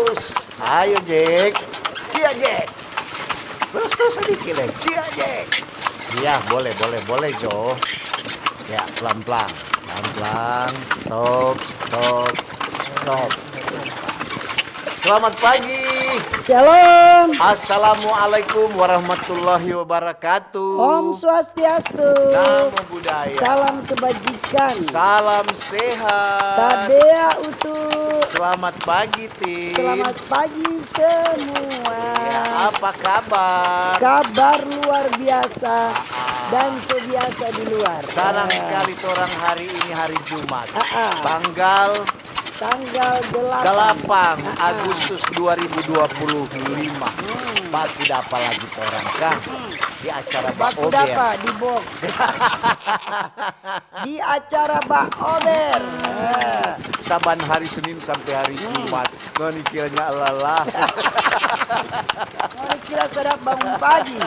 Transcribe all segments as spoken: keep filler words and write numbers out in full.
Terus, ayo, Jack. Cia, Jack. Terus, terus sedikit deh. Cia, Jack. Iya, boleh, boleh, boleh, Jo. Ya, pelan-pelan. Pelan-pelan. Stop, stop, stop. Selamat pagi. Shalom. Assalamualaikum warahmatullahi wabarakatu. Om Swastiastu. Namo Buddhaya. Salam kebajikan. Salam sehat. Tabea utu. Selamat pagi, Ting. Selamat pagi semua. Iya, apa kabar? Kabar luar biasa. Ah, ah. Dan so biasa di luar. Sanang sekali torang hari ini hari Jumat. Ah, ah. Tanggal Tanggal delapan. Delapan Agustus dua ribu dua puluh lima. Hmm. Baku dapa lagi torang, kang? Hmm. Di acara Baober. Baku dapa di bok. Di acara Baober. Hmm. Eh. Saban hari Senin sampe hari Jumat. Ngoni kiranya lelah. Ngoni kira sadap bangun pagi.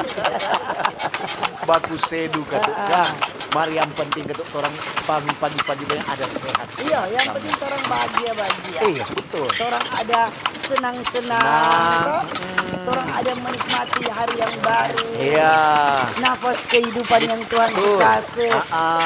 Baku sedu katu, kang. Mar yang penting katu torang bangun pagi-pagi banyak ada sehat. Iya, yang penting torang bahagia-bahagia. Iya, betul. Torang ada senang-senang, torang ada menikmati hari yang baru. Iya. Nafas kehidupan yang Tuhan su kase.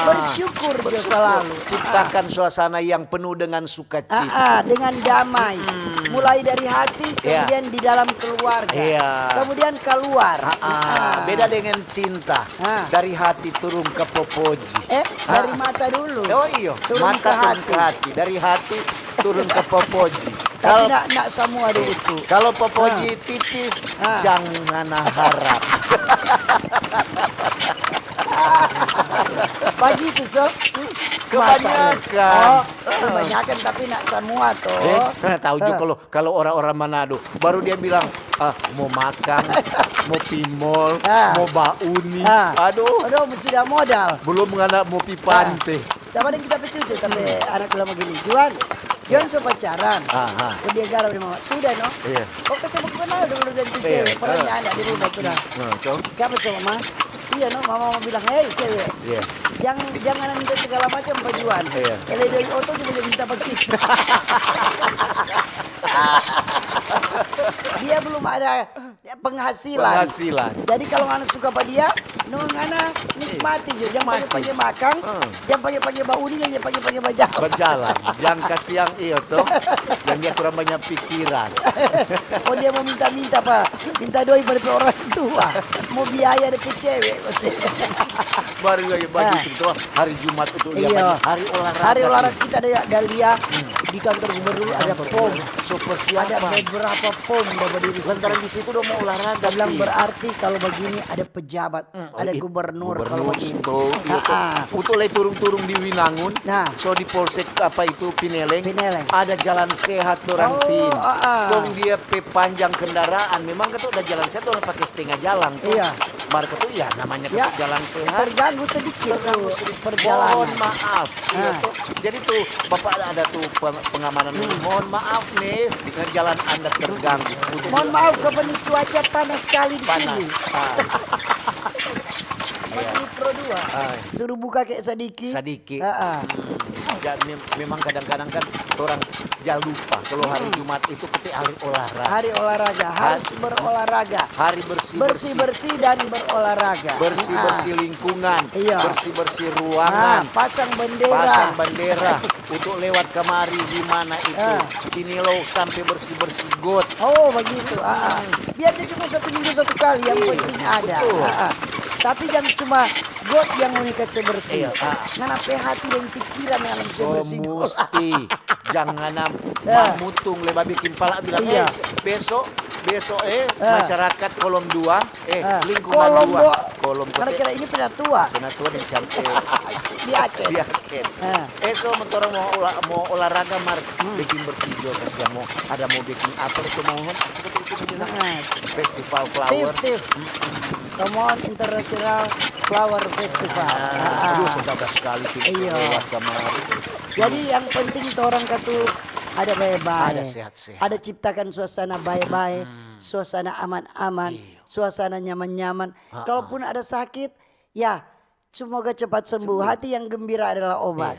Bersyukur jo selalu. Ciptakan suasana yang penuh dengan sukacita. Ah, dengan damai. Mulai dari hati, kemudian di dalam keluarga. Iya. Kemudian keluar. Ah, beda dengan cinta. Dari hati turun ke popoji. Eh, dari mata dulu. Oh iyo, turun ke hati. Dari hati turun ke popoji. Tapi nak, nak semua dulu tu. Kalau popoji tipis, jangan harap. Bagitu, so. Kebanyakan. Oh, kebanyakan, tapi nak semua, toh. Eh, tahu juga kalau, kalau orang-orang Manado, baru dia bilang, "Ah, mau makan, mau pi mall, mau bauni." Aduh. Aduh, mesti ada modal. Belum ngana mau pi pante. Sama deng kita pe cucu, tapi anak bilang begini, "Juan, Juan so pacaran." Kong dia garau di mama, "Sudah, no?" Iya. Kong kase mo kenal dulu deng tu cewek, pernah ada di rumah sudah. Nah, toh. Kapa so, Mama? Iya, no, Mama mo bilang, "Hei, cewek, jang, jang ngana minta segala macam pa Juan. Iya. Ele doi oto cuma dia minta pa kita." Dia belum ada penghasilan. Penghasilan. Jadi kalau ngana suka pa dia, no, ngana nikmati jo. Jang pake-pake makang, jang pake-pake bauni, jang pake-pake bajalan. Bajalan. Jang kasiang iyo to. Jang dia kurang banyak pikiran. Oh, dia mo minta-minta pa, minta doi pa depe orang tua. Mo biaya depe cewek. Baru lagi bagitu to. Hari Jumat untuk lia hari olahraga. Hari olahraga kita ada, ada lia di kantor gubernur ada pom. So persiapan. Ada beberapa pom da badiri situ. Lantaran di situ dong mo olahraga. Bilang berarti kalau begini ada pejabat, ada gubernur kalau begini. Untuk lei turung-turung di Winangun, so di polsek apa itu Pineleng, ada jalan sehat dorang tin. Kong dia pe panjang kendaraan, memang katu ada jalan sehat dorang pake setengah jalan to. Iya. Mar katu ya namanya katu jalan sehat. Terganggu sedikit perjalanan. Mohon maaf. Iya to. Jadi tu Bapak ada tu pengamanan dulu. Mohon maaf nih, jalan Anda terganggu. Mohon maaf, kapan ni cuaca panas sekali di sini. Panas. Menteri Pro dua. Suruh buka kayak sadiki. Sadiki. Memang kadang-kadang kan orang ja lupa kalau hari Jumat itu kete hari olahraga. Hari olahraga, harus berolahraga. Hari bersih-bersih. Bersih-bersih dan berolahraga. Bersih-bersih lingkungan. Iya. Bersih-bersih ruangan. Pasang bendera. Pasang bendera. Untuk lewat kamari di mana itu. Kini lo sampe bersih-bersih got. Oh, begitu. Biar dia cuma satu minggu satu kali, yang penting ada. Tapi jang cuma got yang ngoni kase bersih. Ngana pe hati deng pikiran yang harus bersih dulu. Musti. Jang ngana mamutung leba bikin pala bilang, "Eh, beso, beso, eh, masyarakat Kolom Dua, eh, lingkungan dua." Kolom Dua. Kira-kira ini pena tua. Pena tua deng siam, eh. Di Aceh. Di Aceh. Eh, so mo torang mo ola-, mo olahraga mar bikin bersih jo kasiang mo. Ada mo bikin apa itu mo, apa itu mo bilang? Festival flower. Tif, tif. Come on, International Flower Festival. Aduh, so gagah sekali tu lewat kamari. Jadi yang penting torang katu ada bae-bae. Ada sehat-sehat. Ada ciptakan suasana bae-bae, suasana aman-aman, suasana nyaman-nyaman. Kalaupun ada sakit, ya semoga cepat sembuh. Hati yang gembira adalah obat.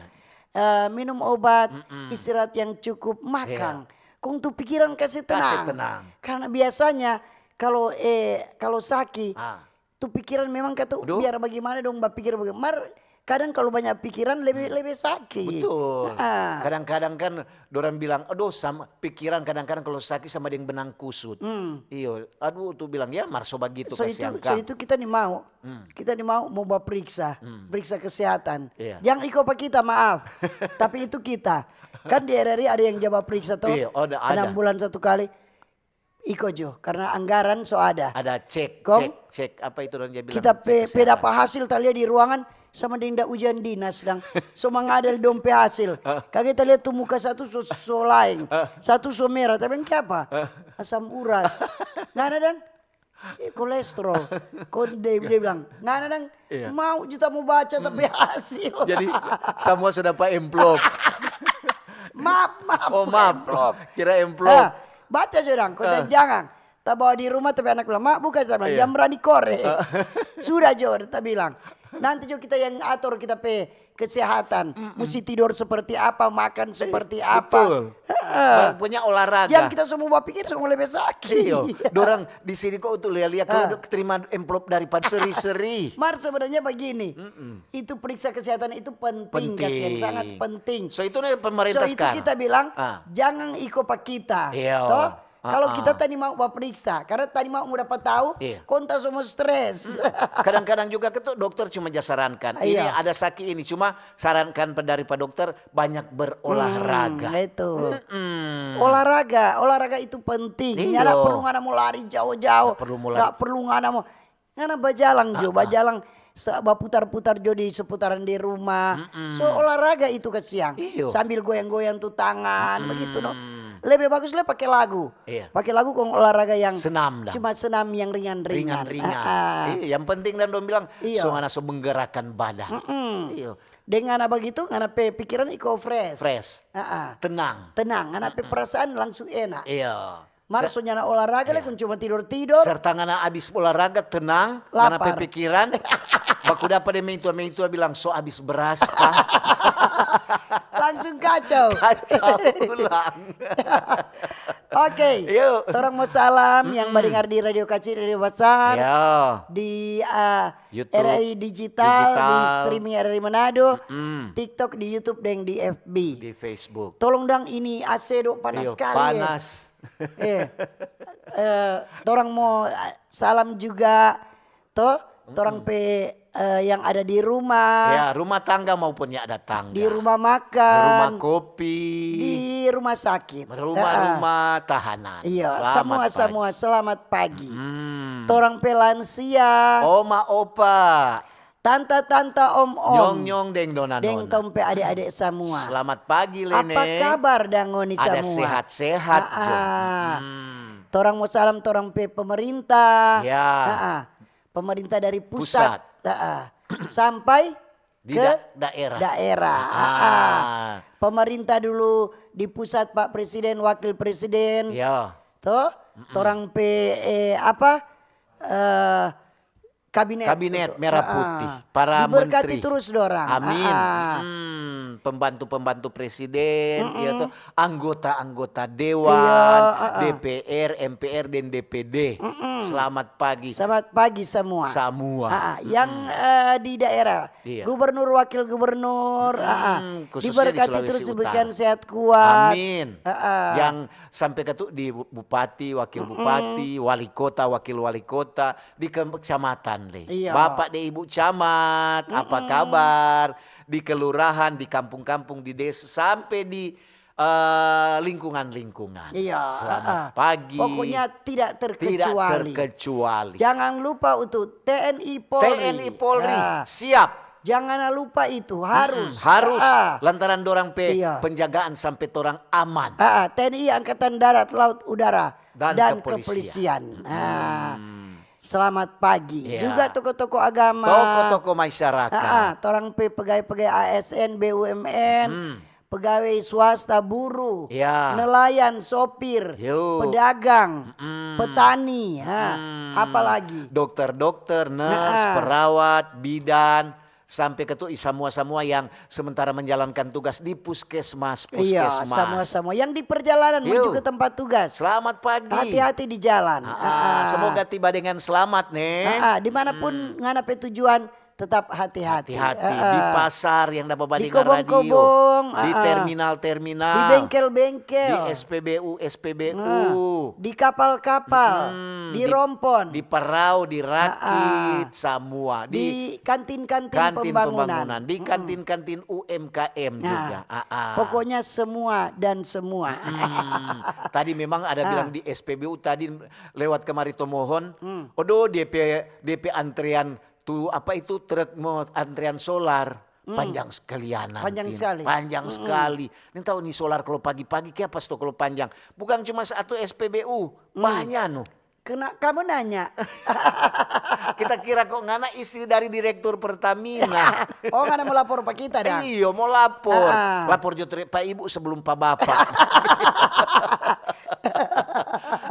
Eh, minum obat, istirahat yang cukup, makang. Kong tu pikiran kase Kase tenang. tenang. Karena biasanya kalau eh kalau saki, Ah. tu pikiran memang kata Aduh. biar bagaimana dong bapikir bagaimana. Mar kadang kalau banyak pikiran lebih lebih saki. Betul. Ah. Kadang-kadang kan dorang bilang, aduh, sama pikiran kadang-kadang kalau saki sama deng benang kusut. Hmm. Iyo, aduh, tu bilang, ya mar so bagitu So itu, kasiang so kang. Itu kita ni mau. Hmm. Kita ni mau mau bapriksa, Hmm. Periksa kesehatan. Iya. Jangan iko pa kita, maaf. Tapi itu kita. Kan di R R I ada yang ja bapriksa to. Iya, ada, ada. Enam bulan satu kali. Iko jo, karena anggaran so ada. Ada cek, Kong, cek, cek apa itu dong dia bilang, Kita cek pe, pe kesehatan. Dapa hasil ta lia di ruangan sama deng da ujian dinas dang. So mangadal dong pe hasil. Kage ta lia tu muka satu so, so laeng, satu so merah. Tapi yang kiapa? Asam urat. Ngana dang? Eh, kolesterol. Kong dia, dia bilang, ngana dang Iya. Mau jo ta mo baca tapi hasil. Jadi semua sudah pa amplop. Maaf, maaf. Oh bukan maaf, amplop. Kira amplop. Ah, baca jo dang, kong dan jangan. Ta bawa di rumah tapi anak bilang, "Mak, buka," ta bilang, "Jang brani kore." Sudah jo, ta bilang. Nanti jo kita yang ator kita pe kesehatan. Musti tidor seperti apa, makan seperti apa. Betul. Heeh. Punya olahraga. Jang kita semua bapikir semua lebih sakit. Iyo, dorang di sini kok untuk lia-lia kalau terima amplop daripada seri-seri. Mar sebenarnya begini, itu periksa kesehatan itu penting, Penting. Kasiang, sangat penting. So itu nih pemerintah So itu sekarang. Kita bilang, Ah. Jangan iko pa kita. Iya. Toh? Ah, Kalau ah. Kita tadi mau baperiksa, karena tadi mau mau dapat tahu, Iya. Konta semua stres. Kadang-kadang juga ketu dokter cuma ja sarankan, ini Iya. Ada saki ini, cuma sarankan pa- dari pa dokter banyak berolahraga. Hmm, itu. Mm-mm. Olahraga, olahraga itu penting. Iya. Nggak perlu ngana mau lari jauh-jauh. Nggak perlu mau lari. Nggak perlu ngana mau. Ngana bajalang jo, bajalang sa- baputar-putar jo di seputaran di rumah. So olahraga itu Kasiang. Iyo. Sambil goyang-goyang tu tangan, begitu no. Lebih bagus le pakai lagu. Iya. Pakai lagu kong olahraga yang Senam dah. Cuma senam yang ringan-ringan. Ringan-ringan. Ah, ah. Iya, yang penting dan dong bilang Iya. so ngana so menggerakkan badan. Mm-mm. Iya. Dengan apa gitu, ngana pe pikiran iko fresh. Fresh. Ah, ah. Tenang. Tenang, ngana pe perasaan langsung enak. Iya. Mar Se- so nyana olahraga le iya. Kong cuma tidor-tidor. Serta ngana abis olahraga tenang, ngana pe Lapar. Pikiran. Baku dapa deng meitua, meitua bilang so abis beras pa. Langsung kacau. Kacau pulang. Oke. Yuk. Torang mo salam yang badengar di Radio Kacil, Radio Basar, Ya. di ah, YouTube. R R I Digital, di Digital. Streaming R R I Manado, Mm. TikTok, di YouTube deng di F B. Di Facebook. Tolong dang ini A C do panas Iyo, skali. Panas. Eh, eh, torang mo ah, salam juga to, torang pe eh, yang ada di rumah, Ya, rumah tangga maupun yang ada tangga. Di rumah makan, Rumah kopi. Di rumah sakit. Rumah-rumah tahanan. Iya, Selamat semua pagi. Semua selamat pagi. Hmm. Torang pe lansia, Oma opa. Tanta-tanta, om-om, Nyong-nyong deng nona-nona. Deng tong pe ade-ade semua. Selamat pagi, Lene. Apa kabar dang ngoni Ada semua? Sehat-sehat Ah, jo. ah. Hmm. Torang mo salam torang pe pemerintah. Ya. Ah, ah. Pemerintah dari pusat. Pusat. Ah, ah. Sampai Di ke da- daerah. Daerah. Ah. Ah, ah. Pemerintah dulu di pusat, Pak Presiden, Wakil Presiden. Ya. Toh, torang pe eh, apa eh, kabinet. Kabinet merah putih, Ah, para diberkati menteri. Terus dorang. Amin. Ah, ah. Hmm, pembantu-pembantu presiden, ya toh, anggota-anggota dewan, Iya, ah, ah. D P R, M P R, dan D P D. Selamat pagi. Selamat pagi semua. Semua. Ah, ah. Yang eh, di daerah, Iya. Gubernur, Wakil Gubernur, ah, ah. Hmm, khususnya di Diberkati Sulawesi terus, Utara. Diberikan sehat kuat. Amin. Ah, ah. Yang sampai ke tu di bu- bupati, wakil bupati, wali kota, wakil wali kota, di ke- kecamatan deh. Iya. Bapak deh, Ibu Camat, apa kabar? Di kelurahan, di kampung-kampung, di desa, sampai di eh, lingkungan-lingkungan. Iya, Selamat ah, ah. pagi. Pokoknya tidak Tidak terkecuali. Terkecuali. Jangan lupa untuk T N I Polri. T N I Polri, Ah, siap. Jangan lupa itu harus. Mm-mm, harus. Ah, Lantaran dorang pe Iya. penjagaan sampai torang aman. ah, ah, T N I Angkatan Darat, Laut, Udara, Dan dan, kepolisian. Kepolisian. Ah, Hmm. Selamat pagi. Iya. Juga tokoh-tokoh agama. Tokoh-tokoh masyarakat. Ah, ah, torang pe pegawai-pegawai A S N, B U M N, Hmm. pegawai swasta, buruh, Iya. nelayan, sopir, Yo. pedagang, Mm-mm. petani, ha, Mm. apalagi. Dokter-dokter, nurse, Nah. perawat, bidan, sampe ketu i samua-samua yang sementara menjalankan tugas di puskesmas, iya, puskesmas. Samua-samua yang di perjalanan menuju ke tempat tugas. Selamat pagi. Hati-hati di jalan. Ah, ah, ah. Semoga tiba dengan selamat, ne. Ah, ah, dimanapun hmm. ngana pe tujuan, tetap hati-hati. Hati-hati. Ah, ah. Di pasar yang dapat di kobong-kobong, di ah, ah. terminal-terminal, di bengkel-bengkel, di S P B U, S P B U, ah. di kapal-kapal, hmm, di, di rompon, di perau, di rakit, ah, ah. samua. Di kantin-kantin pembangunan. Di kantin-kantin U M K M nah, juga. Ah, ah. Pokoknya semua dan semua. Hmm. Tadi memang ada ah. bilang di S P B U tadi lewat kemari Tomohon. Hmm. Odo, D P, D P antrean tu apa itu truk mo antrean solar. Hmm. Panjang sekali, Anan. Panjang sekali. Panjang hmm. sekali. Ini tahu nih solar kalau pagi-pagi kayak apa sto kalau panjang. Bukan cuma satu S P B U, hmm. banyak no. Kena kamu nanya. Kita kira kok ngana istri dari direktur Pertamina. Oh, ngana mau lapor pa kita dah? Iyo, mau lapor. Ah. Lapor jo pa ibu sebelum pa bapak.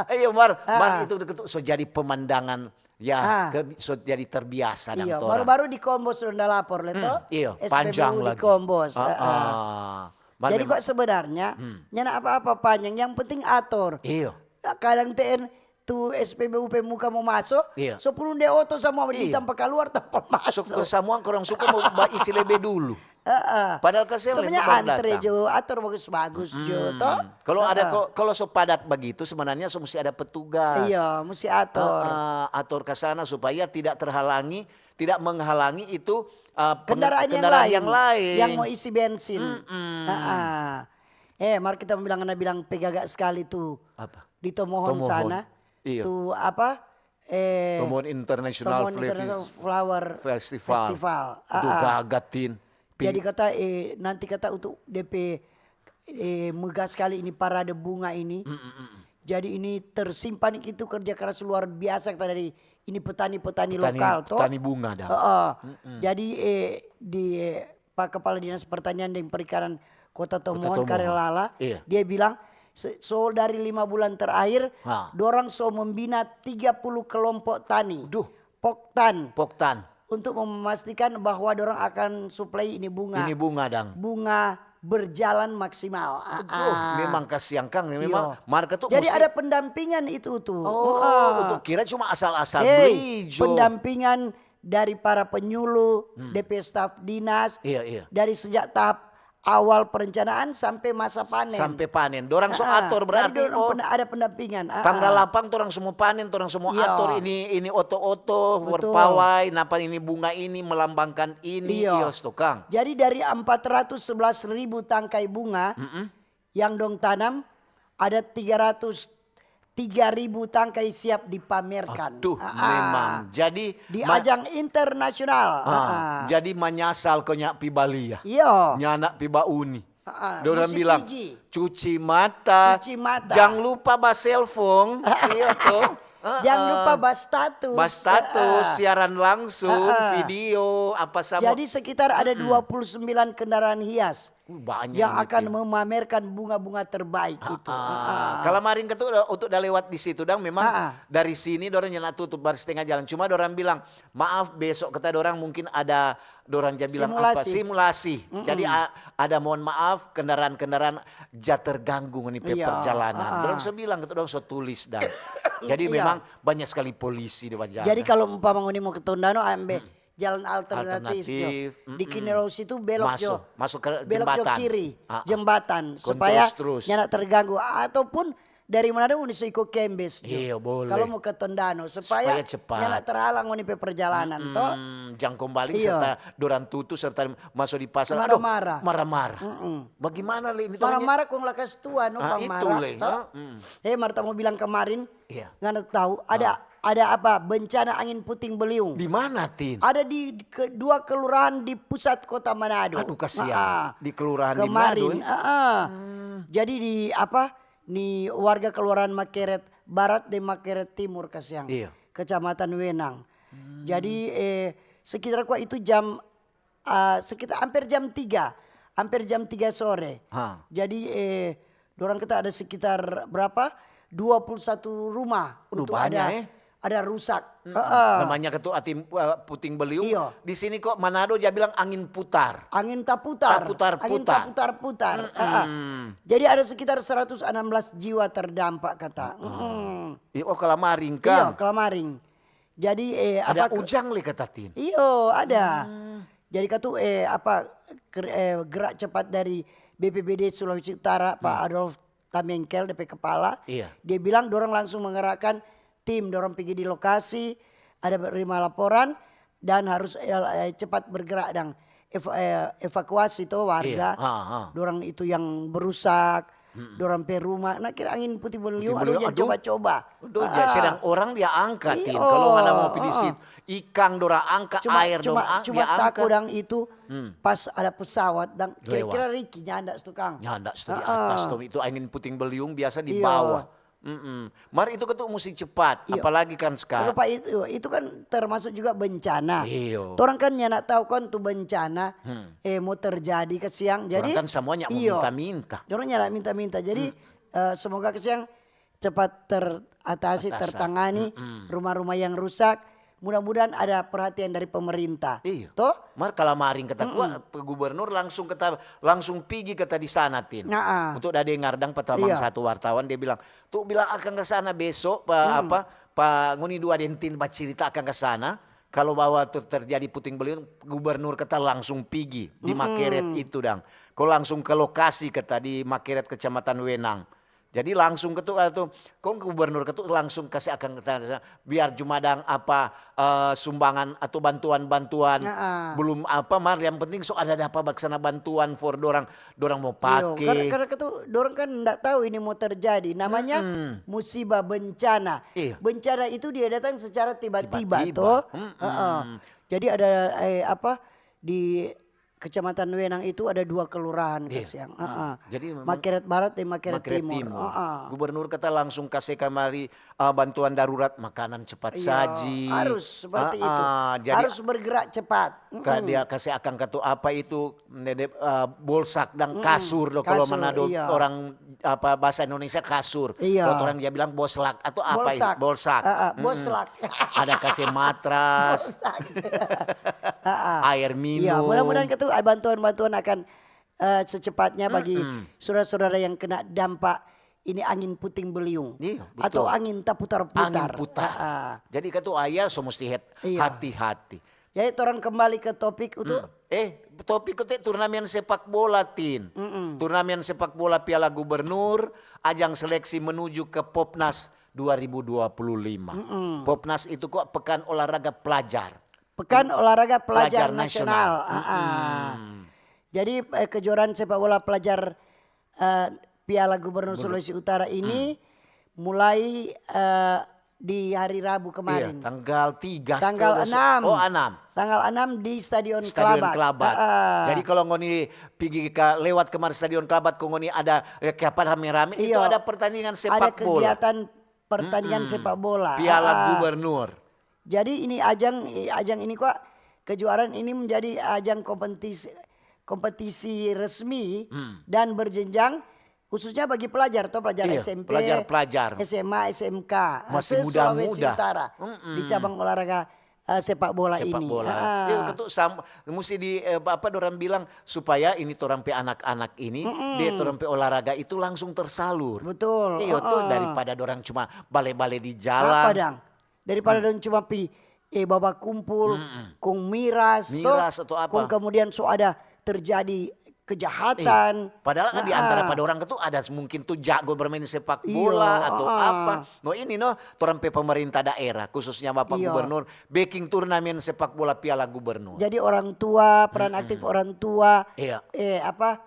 Iyo, Mar, ah. Mar itu deket so jadi pemandangan ya, ah. ke, so jadi terbiasa dang. Iyo, baru-baru di Kombos sudah lapor le to. Hmm, iyo, S P B U panjang di lagi. Kombos. Ah, ah. Mar jadi memang, kok sebenarnya hmm. nyana apa-apa panjang, yang penting ator. Iyo. Kadang T N tu S P B U pe muka mo maso, iya. so pulung de oto samua di iya. tampa kaluar, tampa maso. So, samua orang suka mo baisi lebe dulu. Heeh. Padahal kasihan lebe baru datang. Sebenarnya antre jo, ator bagus-bagus hmm. jo, to? Kalau ada, kalau so padat begitu, sebenarnya so mesti ada petugas. Iya, mesti ator. Heeh, ator ke sana supaya tidak terhalangi, tidak menghalangi itu uh, kendaraan, kendaraan yang, lain, yang lain yang mau isi bensin. Hmm. Heeh. Eh, mar kita bilang, na bilang pegaga sekali tu. Apa? Di Tomohon sana. Iya. Tu apa? Eh, Tomohon International Flower Festival. Itu gagatin. Jadi kata, eh, nanti kata untuk D P, eh, megah sekali ini parade bunga ini. Mm, mm, mm. Jadi ini tersimpan itu kerja keras luar biasa kata dari ini petani-petani lokal to. Petani bunga dah. Heeh. Jadi, eh, di, eh, Pak Kepala Dinas Pertanian deng Perikanan Kota Tomohon, Kota Tomohon. Karelala, iya. Dia bilang, so dari lima bulan terakhir, ha. Dorang so membina tiga puluh kelompok tani. Duh. Poktan. Poktan. Untuk memastikan bahwa dorang akan supply ini bunga. Ini bunga, dang. Bunga berjalan maksimal. Aduh, memang kasiang kang, memang market tuh. Jadi ada pendampingan itu tuh. Oh, untuk kira cuma asal-asal beli jo. Pendampingan dari para penyuluh, hmm. D P staf dinas, iya, iya. Dari sejak tahap awal perencanaan sampai masa panen. Sampai panen. Dorang so ator berarti, oh, ada pendampingan. Tanggal delapan torang semua panen, torang semua ator ini, ini oto-oto, berpawai, napa ini bunga ini, melambangkan ini, iyo, tukang. Jadi dari empat ratus sebelas ribu tangkai bunga, mm-mm. Yang dong tanam, ada tiga ratus tiga ribu tangkai siap dipamerkan. Aduh, memang. Jadi di ajang internasional. Jadi manyasal ko nya pi bali ya. Iyo. Nyanda pi bauni. Dorang bilang, cuci mata. Cuci mata. Jang lupa ba selfong. Iyo to. Jang lupa ba status. Ba status, siaran langsung, video, apa sama. Jadi sekitar ada dua puluh sembilan kendaraan hias. Uh, banyak yang akan memamerkan bunga-bunga terbaik itu. Kalamarin ketu untuk da lewat di situ dang, memang dari sini dorang nyanda tutup, baru setengah jalan. Cuma dorang bilang, maaf, besok kata dorang mungkin ada, dorang ja bilang apa, simulasi. Jadi ada, mohon maaf, kendaraan-kendaraan ja terganggu ngoni pe perjalanan. Dorang so bilang ketu, dorang so tulis dang. Jadi memang banyak sekali polisi di jalan. Jadi kalau umpama ngoni mo ke Tondano, ambe jalan alternatif, jo. Di Kinilou situ belok jo, masuk ke belok jo kiri, jembatan, supaya nyanda terganggu. Ataupun dari Manado ngoni so iko Kembes jo. Iyo, boleh. Kalau mo ke Tondano, supaya nyanda terhalang ngoni pe perjalanan to. Jang kombaling serta dorang tutu serta maso di pasar. Aduh, marah-marah. Bagimana le ini? Marah-marah kong lakas tua no, bang marah to. Eh, Marta mo bilang kemarin, ngana tau ada ada apa, bencana angin puting beliung. Di mana, Tin? Ada di dua kelurahan di pusat kota Manado. Aduh, kasiang. Di kelurahan di Manado. Kemarin. Jadi di apa, ni warga kelurahan Makeret Barat deng Makeret Timur, kasiang. Iya. Kecamatan Wenang. Jadi eh, sekitar kwa itu jam ah, sekitar amper jam tiga, amper jam tiga sore. Jadi eh, dorang kata ada sekitar berapa, dua puluh satu rumah untuk ada ada rusak. Heeh. Namanya ketu ati, eh, puting beliung. Iyo. Di sini kok Manado dia bilang angin putar. Angin taputar. Taputar-putar. Angin taputar-putar. Heeh. Mm. Jadi ada sekitar seratus enam belas jiwa terdampak kata. Mm-mm. Ih, oh, Kalamaring Iya, kan. Kalamaring. Jadi eh, Ada apa ke- Ujang le kata Tin. Iyo, ada. Jadi katu eh apa ker- eh, gerak cepat dari B P B D Sulawesi Utara Pak Adolf Tamengkel D P kepala. Iya. Dia bilang dorang langsung mengerahkan tim, dorang pergi di lokasi, ada terima laporan dan harus eh, eh, cepat bergerak dan ev- eh, evakuasi to warga. Iya, ha, ha. Dorang itu yang berusak, dorang pe rumah. Nah kira angin puting beliung, Puting aduh, beliung, jangan aduh. coba-coba. Udah, sedang orang dia angkat Tin. Kalau mana mau pi di situ, ikan dorang angkat, Cuma, air cuma, dong ang- cuma dia tako angkat. Dang itu Hmm. pas ada pesawat dan Lewat. Kira-kira Riki nyandak tukang. Nyandak di Heeh. atas tuh, itu angin puting beliung biasa di Iya. bawah. Mm-mm. Mar itu ketu musti cepat, Iya. apalagi kan sekarang. Rupa itu itu kan termasuk juga bencana. Iyo. Orang kan nyanda tahu kan tu bencana Hmm. eh mau terjadi ke siang. Jadi Orang kan semuanya mau iyo. Minta-minta. Orang nyanda minta-minta. Jadi Hmm. eh, semoga ke siang cepat teratasi, Atasan. Tertangani Mm-mm. rumah-rumah yang rusak. Mudah-mudahan ada perhatian dari pemerintah. Iyo. Toh? Mar Kalamaring kata gua, pe gubernur langsung kata langsung pigi kata di sana Tin. Nah, ah. Untuk da dengar dang pa tamang Iya. satu wartawan dia bilang, "Tuh bilang akang ke sana besok pa apa pa ngoni dua deng Tin bacirita akang ke sana. Kalau bahwa tu terjadi puting beliung, gubernur kata langsung pigi di Makeret itu dang. Kau langsung ke lokasi kata di Makeret Kecamatan Wenang." Jadi langsung ketu, ketu kong gubernur ketu langsung kasi akang ke sana, biar cuma dang apa eh, sumbangan atau bantuan-bantuan Heeh. belum apa mar yang penting so ada apa baksana bantuan for dorang dorang mau Iyo, karena, pake. Karena itu dorang kan ndak tahu ini mau terjadi. Namanya Mm-mm. musibah bencana. Iya. Bencana itu dia datang secara tiba-tiba, Tiba-tiba. Toh. Mm-mm. Heeh. Jadi ada eh, apa di Kecamatan Wenang itu ada dua kelurahan Iya. Kasiang. Heeh. Jadi memang Makeret Barat dan Makeret, Makeret Timur. Timur. Heeh. Gubernur kata langsung kasih kamari eh, bantuan darurat makanan cepat Iya, saji. harus seperti itu. Ah, ah, jadi Harus bergerak cepat. ka Mm-mm. dia kasih akang katu apa itu nede eh, bolsak dan kasur do kalau Kasur, Manado iya. Orang apa bahasa Indonesia kasur. Iya. Buat orang dia bilang boslak atau apa itu? Bolsak. Bolsak. Ah, ah, Mm-mm. Boslak. Ada kasih matras, Bolsak. Ah, ah. air minum. Iya, mudah-mudahan itu bantuan-bantuan akan eh, secepatnya bagi saudara-saudara yang kena dampak ini angin puting beliung Iya, atau betul. Angin taputar-putar. Angin putar. Ah, ah. Jadi katu ayah so mesti het- Iya. hati-hati. Jadi orang kembali ke topik itu. Hmm. Eh, topik itu turnamen sepak bola Tin. Mm-mm. Turnamen sepak bola Piala Gubernur, ajang seleksi menuju ke Popnas dua ribu dua puluh lima. Mm-mm. Popnas itu kok pekan olahraga pelajar. Pekan olahraga pelajar, Pelajar nasional. nasional. Ah, ah. Mm-mm. Jadi eh, kejuaraan sepak bola pelajar eh, Piala Gubernur Sulawesi Utara ini mulai eh, di hari Rabu kemarin. Iya, tanggal tiga Tanggal setelah- enam. Oh, enam. Tanggal enam di Stadion, Stadion Kelabat. Kelabat. Heeh. Jadi kalau ngoni pigi ke lewat kemari Stadion Kelabat, kok ngoni ada eh, ke apa rame-rame itu Iya. Ada pertandingan sepak Ada bola. Kegiatan pertandingan sepak bola. Piala Ah, ah. Gubernur. Jadi ini ajang ajang ini kok kejuaraan ini menjadi ajang kompetisi kompetisi resmi Hmm. dan berjenjang khususnya bagi pelajar atau pelajar Iya, S M P, pelajar-pelajar. S M A, S M K, Masih se-Sulawesi muda-muda. Utara Mm-mm. Di cabang olahraga eh, sepak bola Sepak ini. Bola. Ah. Itu tuh sam- mesti di eh, apa orang bilang supaya ini orang pe anak-anak ini, dia orang pe olahraga itu langsung tersalur. Betul. Iya tuh Ah. Daripada orang cuma bale-bale di Apa jalan. dang? Daripada dong cuma pi eh baba kumpul, kong miras, toh, Miras atau apa. Kong kemudian so ada terjadi kejahatan. Padahal kan di Nah, antara ah. pada orang itu ada mungkin tuh jago bermain sepak Iya, bola atau ah. apa. No ini no, orang pe pemerintah daerah khususnya Bapak Iya. Gubernur bikin turnamen sepak bola Piala Gubernur. Jadi orang tua, peran aktif orang tua, Iya. eh apa,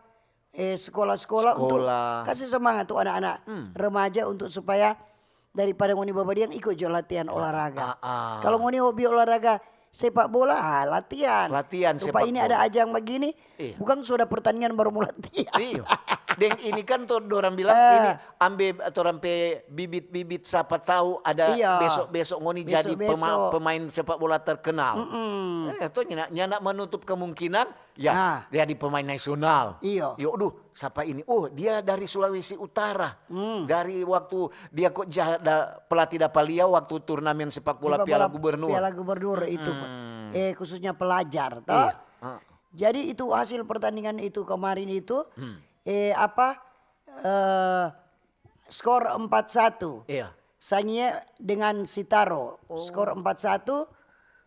eh sekolah-sekolah untuk Sekolah. kasih semangat tuh anak-anak remaja untuk supaya daripada ngoni babadiang ikut jo latihan olahraga. Ah, ah. Kalau ngoni hobi olahraga sepak bola, ah, latihan. Latihan Supaya sepak ini bola. Ada ajang begini, Iya. Bukan sudah pertandingan baru mau latihan. Iya. Deng ini kan tu dorang bilang ini ambe torang pe bibit-bibit, sapa tau ada besok-besok ngoni jadi pema-, pemain sepak bola terkenal. Eh, to nyanda, nyanda menutup kemungkinan, ya, jadi pemain nasional. Iyo. Yo, duh, sapa ini? Oh, dia dari Sulawesi Utara. Dari waktu dia ko ja-, da-, pelatih dapa lia waktu turnamen sepak bola Piala Gubernur. Piala Gubernur itu. Eh, khususnya pelajar, to. Iya. Jadi itu hasil pertandingan itu kemarin itu, eh, apa, eh, skor empat satu. Iya. Sangie dengan Sitaro, skor empat satu.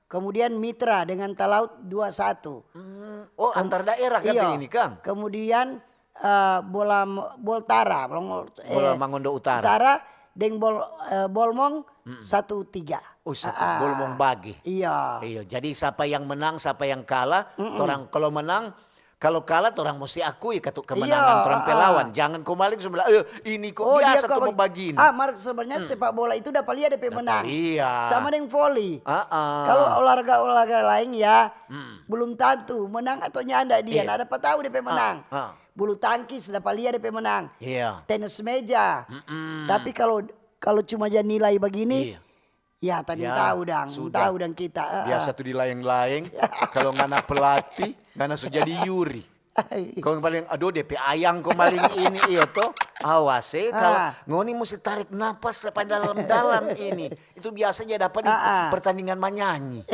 Kemudian Mitra dengan Talaut dua satu. Hmm. Oh, antar daerah kan ini, Kang? Kemudian, eh, bola mo-, Boltara, Bolong-, eh, Bola Mangondo Utara. Utara deng Bol-, eh, Bolmong satu tiga. Oh, satu Bolmong bagi. Iya. Iya, jadi sapa yang menang, sapa yang kalah, torang kalau menang, kalau kalah torang musti akui katu kemenangan torang pe lawan. Jangan kong balik so bilang, "Eh, ini kok biasa tu bagini." Ah, mar sebenarnya sepak bola itu dapa lia depe menang. Iya. Sama deng voli. Kalau olahraga-olahraga lain ya, belum tantu menang atau nyanda dia. Nada pa tau depe menang. Bulu tangkis dapa lia depe menang. Iya. Tenis meja. Tapi kalau, kalau cuma ja nilai bagini, ya tadi tau dang, tau dang kita. Biasa tu di laeng-laeng, kalau ngana pelatih, ngana so jadi yuri. Kong paling, aduh, depe ayang kong paling ini, iyo to. Awas, eh, kalau ngoni musti tarik napas sampai dalam-dalam ini. Itu biasanya dapat di pertandingan manyanyi.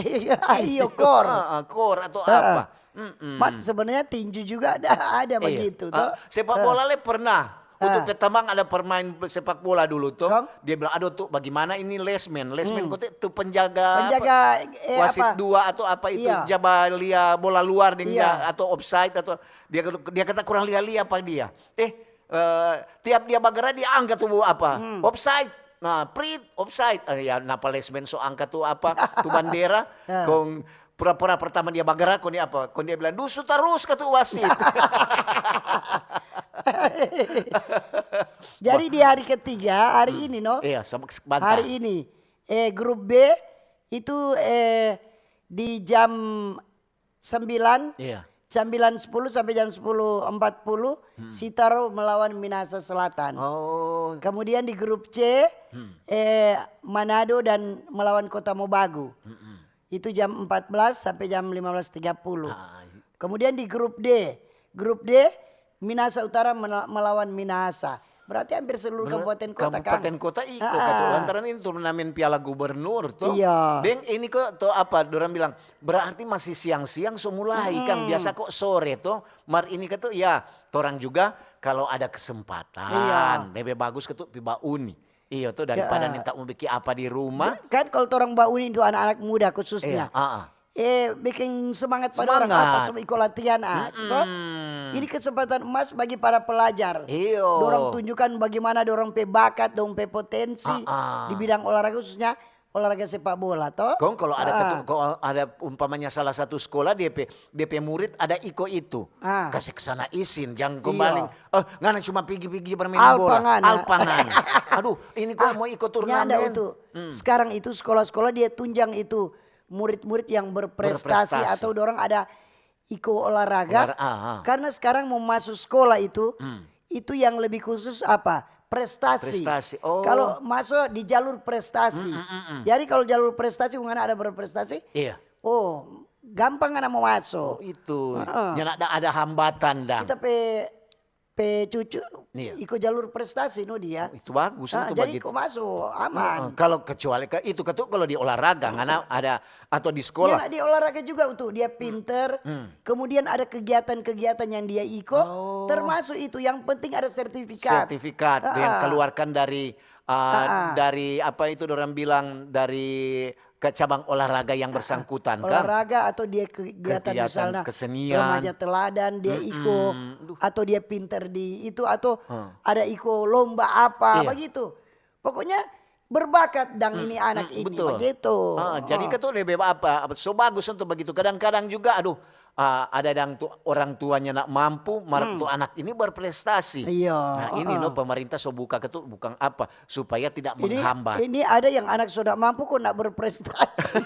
Iyo, kor. Kor atau apa. Mat, sebenarnya tinju juga ada, ada begitu, to. Sepak bola le pernah. Untuk Petamang ada pemain sepak bola dulu, to. Dia bilang, "Aduh, tu bagaimana ini lesmen?" Lesmen kote tu penjaga apa? Penjaga, eh, wasit apa? Dua atau apa itu, iya, jaba lia bola luar deng dia, atau offside atau dia, dia kata kurang lia-lia apa dia. Eh, eh, tiap dia bagera dia angka tu apa? Offside. Nah, prit, offside. Eh, ya, napa lesmen so angka tu apa? Tu bandera, kong pura-pura pertama dia bagera, kong dia apa? Kong dia bilang, "Dusu tarus," katu wasit. Jadi di hari ketiga, hari ini, no? Iya, hari ini, eh, grup B itu, eh, di jam sembilan, iya, sembilan sepuluh sampai jam sepuluh empat puluh, Sitaro melawan Minahasa Selatan. Oh. Kemudian di grup C, eh, Manado dan melawan Kota Mobagu. Itu jam empat belas sampai jam lima belas tiga puluh. Ah, i- Kemudian di grup D, grup D, Minahasa Utara mena-, melawan Minahasa. Berarti hampir seluruh kabupaten kota, kan? Kabupaten kota iko, katu. Lantaran ini turnamen Piala Gubernur, to. Iya. Deng ini ko, to apa, dorang bilang, berarti masih siang-siang so mulai, kan? Biasa ko sore, to. Mar ini, katu, ya, torang juga kalau ada kesempatan, lebe bagus, katu, pi bauni. Iyo to, daripada nintau mo biking apa di rumah. Kan kalau torang bauni tu anak-anak muda khususnya, eh, biking semangat pa dorang, atas iko latihan, ah, to. Ini kesempatan emas bagi para pelajar. Iyo. Dorang tunjukkan bagaimana dorang pe bakat, dong pe potensi di bidang olahraga, khususnya olahraga sepak bola, to. Kong kalau ada ketu-, kalau ada umpamanya salah satu sekolah, dia pe, dia pe murid ada iko itu. Kasih ke sana izin, jang kong baling, "Eh, ngana cuma pigi-pigi bermain bola." Alpa ngana. Aduh, ini kong mo iko turnamen. Nyanda itu. Sekarang itu sekolah-sekolah dia tunjang itu murid-murid yang berprestasi atau dorang ada iko olahraga. Karena sekarang mo maso sekolah itu, itu yang lebih khusus apa? Prestasi. Prestasi, oh. Kalau maso di jalur prestasi. Jadi kalau jalur prestasi, ngana ada berprestasi, iya, oh, gampang ngana mo maso. Oh, itu. Nyanda ada, ada hambatan dang. Kita pe, pe cucu iko jalur prestasi, no, dia. Oh, itu bagus, itu jadi bagitu. Ko maso, aman. Kalau kecuali ke, itu, katu, kalau di olahraga, ngana ada atau di sekolah. Nyanda di olahraga juga untuk dia pinter. Kemudian ada kegiatan-kegiatan yang dia iko, termasuk itu yang penting ada sertifikat. Sertifikat yang keluarkan dari, uh, dari apa itu dorang bilang, dari ke cabang olahraga yang bersangkutan, kan? Olahraga atau dia kegiatan, misalnya kesenian, remaja teladan, dia iko, atau dia pinter di itu, atau ada iko lomba apa, begitu. Pokoknya berbakat dang ini anak ini, betul. Begitu. Ah, jadi katu lebe apa, apa, so bagus untuk begitu. Kadang-kadang juga, aduh, ah, ada dang tu orang tuanya ndak mampu, mar tu anak ini berprestasi. Iya. Nah, ini no pemerintah so buka katu, bukan apa, supaya tidak menghambat. Ini ada yang anak so ndak mampu kok ndak berprestasi.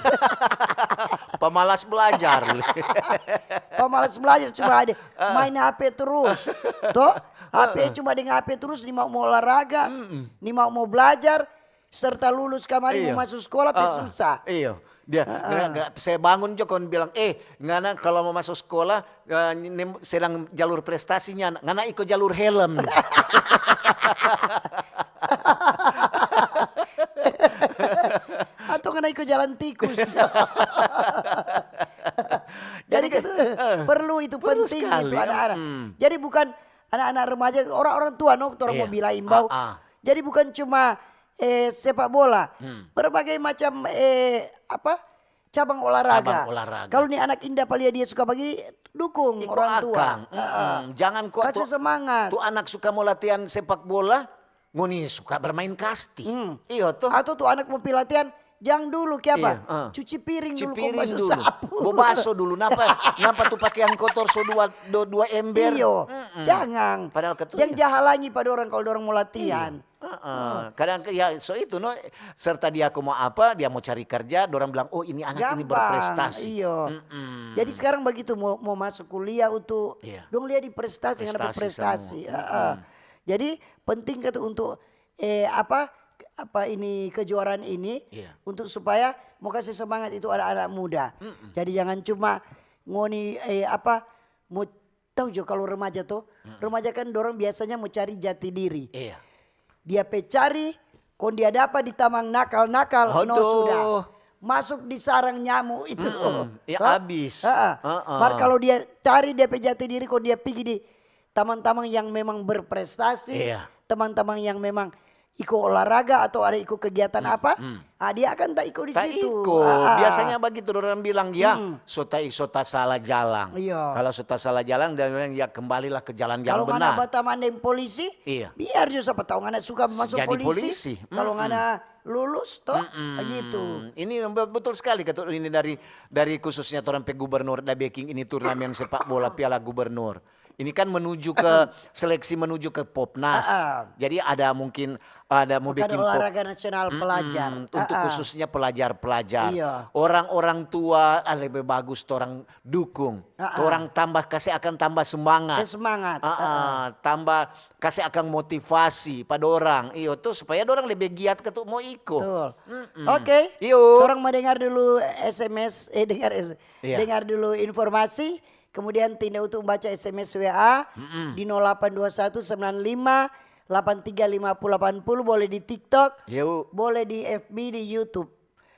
Pemalas belajar. Pemalas belajar cuma ada main H P terus. Toh? H P, cuma deng H P terus, ni mau mo olahraga, ni mau mo blajar, serta lulus kamari mo maso skola pe susah. Iyo. Dia, nggak, nggak, saya bangun jo kong bilang, "Eh, ngana kalo mo maso skola, eh, sedang jalur prestasinya, ngana iko jalur helm." Atau ngana iko jalan tikus. Jadi, jadi kan, itu, eh, perlu itu, perlu penting sekali, itu anak-anak. Jadi bukan anak-anak remaja, orang-orang tua, no, orang mau bilang imbau. Jadi bukan cuma, eh, sepak bola, berbagai macam, eh, apa, cabang olahraga. Cabang olahraga. Kalau ni anak inda palia dia suka bagini, dukung orang tua. Iko akang. Jangan kong kasih semangat. Tu anak suka mo latihan sepak bola, ngoni suka bermain kasti. Iyo to. Atau tu anak mo pi latihan, jang dulu, kiapa? Cuci piring dulu, kong baso sapu. Bo baso dulu, napa, napa tu pakeang kotor so dua, do-, dua ember? Iyo, jang. Padahal ketu jang jahalangi pa dorang kalu dorang mo latihan. Kadang ke, ya, so itu, no, serta dia ko mo apa, dia mo cari kerja, dorang bilang, "Oh, ini anak ini berprestasi." Iyo. Jadi sekarang bagitu, mo, mo maso kuliah untuk dong lia di prestasi, ngana pe prestasi. Jadi penting katu untuk, eh, apa, apa ini, kejuaraan ini untuk supaya mo kase semangat itu anak-anak muda. Jadi jangan cuma ngoni, eh, apa, mo tau jo kalu remaja to, remaja kan dorang biasanya mo cari jati diri. Dia pe cari, kong dia dapa di tamang nakal-nakal, no sudah. Masuk di sarang nyamu itu. Ya abis. Mar kalu dia cari dia pe jati diri, kong dia pigi di tamang-tamang yang memang berprestasi, tamang-tamang yang memang iko olahraga atau ada iko kegiatan apa, ah, dia akan ta iko di situ. Ta iko. Biasanya bagitu dorang bilang, "Ya, so ta, so ta salah jalang." Kalau so ta salah jalang, dia bilang, "Ya, kembalilah ke jalan yang benar." Kalau ngana batamang deng polisi, biar jo sapa tau ngana suka masuk polisi. Kalau ngana lulus to, bagitu. Ini betul sekali kata ini dari, dari khususnya torang pe gubernur da beking ini turnamen sepak bola Piala Gubernur. Ini kan menuju ke seleksi menuju ke Popnas. Jadi ada mungkin ada mo beking olahraga nasional pelajar. Untuk khususnya pelajar-pelajar. Orang-orang tua, ah, lebe bagus torang dukung. Torang tambah, kase akang tambah semangat. Semangat. Tambah kase akang motivasi pa dorang. Iyo, tu supaya dorang lebe giat katu mo iko. Betul. Oke. Iyo. Torang mo dengar dulu S M S, eh, dengar S-, dengar dulu informasi. Kemudian tinde untuk baca S M S W A di nol delapan dua satu sembilan lima delapan tiga lima puluh delapan puluh, boleh di TikTok, boleh di F B, di YouTube,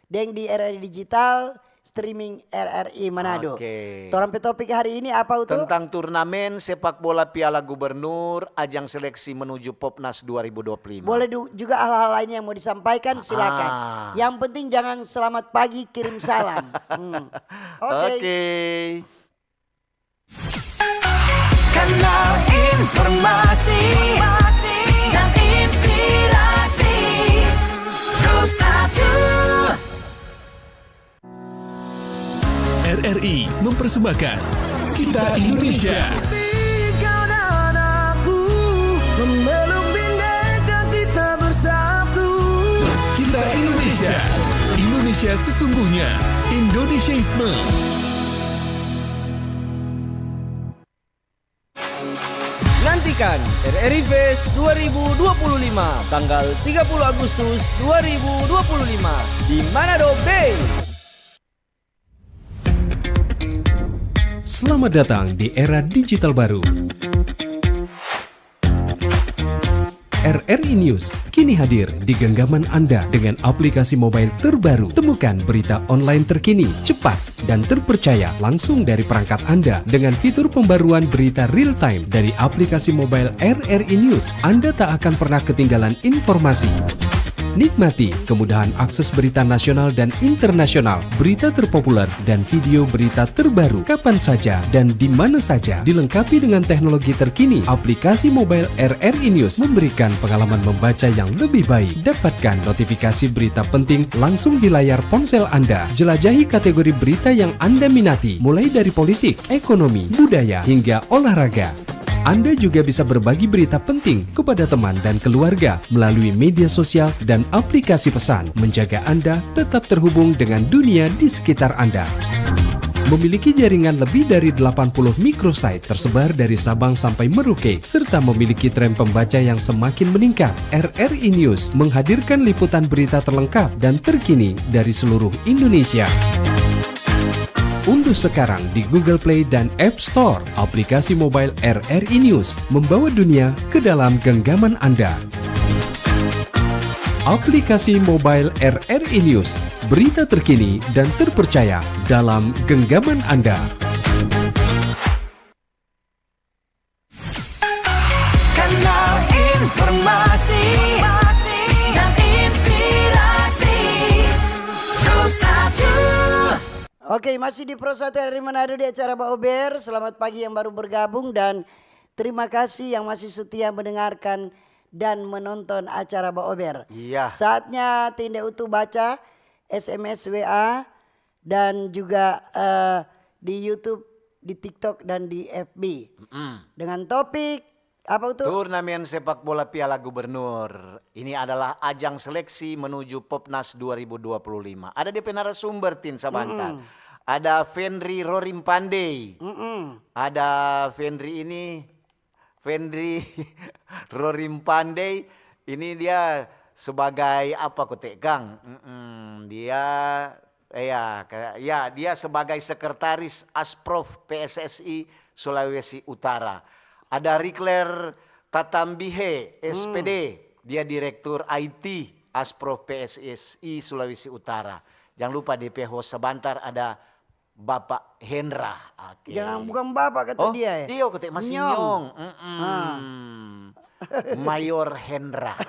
deng di R R I Digital, streaming R R I Manado. Oke. Torang pe topik hari ini apa, Utu? Tentang turnamen sepak bola Piala Gubernur, ajang seleksi menuju Popnas dua ribu dua puluh lima. Boleh du-, juga hal-hal lain yang mau disampaikan, silakan. Yang penting jangan selamat pagi, kirim salam. Oke. Oke. Kanal informasi dan inspirasi Pro satu. R R I mempersembahkan Kita Indonesia. Kau dan aku memeluk bendera kita bersatu. Kita Indonesia. Indonesia sesungguhnya. Indonesiaisme. Nantikan R R I Fest dua ribu dua puluh lima, tanggal tiga puluh Agustus dua ribu dua puluh lima di Manado Bay. Selamat datang di era digital baru. R R I News kini hadir di genggaman Anda dengan aplikasi mobile terbaru. Temukan berita online terkini, cepat, dan terpercaya langsung dari perangkat Anda dengan fitur pembaruan berita real time dari aplikasi mobile R R I News. Anda tak akan pernah ketinggalan informasi. Nikmati kemudahan akses berita nasional dan internasional, berita terpopuler, dan video berita terbaru kapan saja dan di mana saja. Dilengkapi dengan teknologi terkini, aplikasi mobile R R I News memberikan pengalaman membaca yang lebih baik. Dapatkan notifikasi berita penting langsung di layar ponsel Anda. Jelajahi kategori berita yang Anda minati, mulai dari politik, ekonomi, budaya, hingga olahraga. Anda juga bisa berbagi berita penting kepada teman dan keluarga melalui media sosial dan aplikasi pesan, menjaga Anda tetap terhubung dengan dunia di sekitar Anda. Memiliki jaringan lebih dari delapan puluh microsite tersebar dari Sabang sampai Merauke, serta memiliki tren pembaca yang semakin meningkat. R R I News menghadirkan liputan berita terlengkap dan terkini dari seluruh Indonesia. Unduh sekarang di Google Play dan App Store aplikasi mobile R R I News, membawa dunia ke dalam genggaman Anda. Aplikasi mobile R R I News, berita terkini dan terpercaya dalam genggaman Anda. Kanal informasi dan inspirasi Pro satu. Oke, masih di Pro satu R R I Manado di acara Baober. Selamat pagi yang baru bergabung dan terima kasih yang masih setia mendengarkan dan menonton acara Baober. Iya. Saatnya Tinde Utu baca S M S, W A, dan juga, eh, di YouTube, di TikTok, dan di F B. Mm-mm. Dengan topik, apa itu? Turnamen sepak bola Piala Gubernur. Ini adalah ajang seleksi menuju Popnas dua ribu dua puluh lima. Ada dia pe narasumber, Tin, sabantar. Mm-mm. Ada Fenri Rorim Pandey. Mm-mm. Ada Fenri ini, Fenri Rorim Pandey, ini dia sebagai apa, kote kang? Mm-mm, dia, ya, ke-, ya, dia sebagai sekretaris Asprof P S S I Sulawesi Utara. Ada Rikler Katambihe, Hmm. S P D, dia direktur I T Asprof P S S I Sulawesi Utara. Jangan lupa D P host sabantar ada Bapak Hendra. Oke. Jangan, bukan bapak kata Oh, dia, ya? Iyo, kote masih Nyong. nyong. Mm-mm. Ah. Mayor Hendra.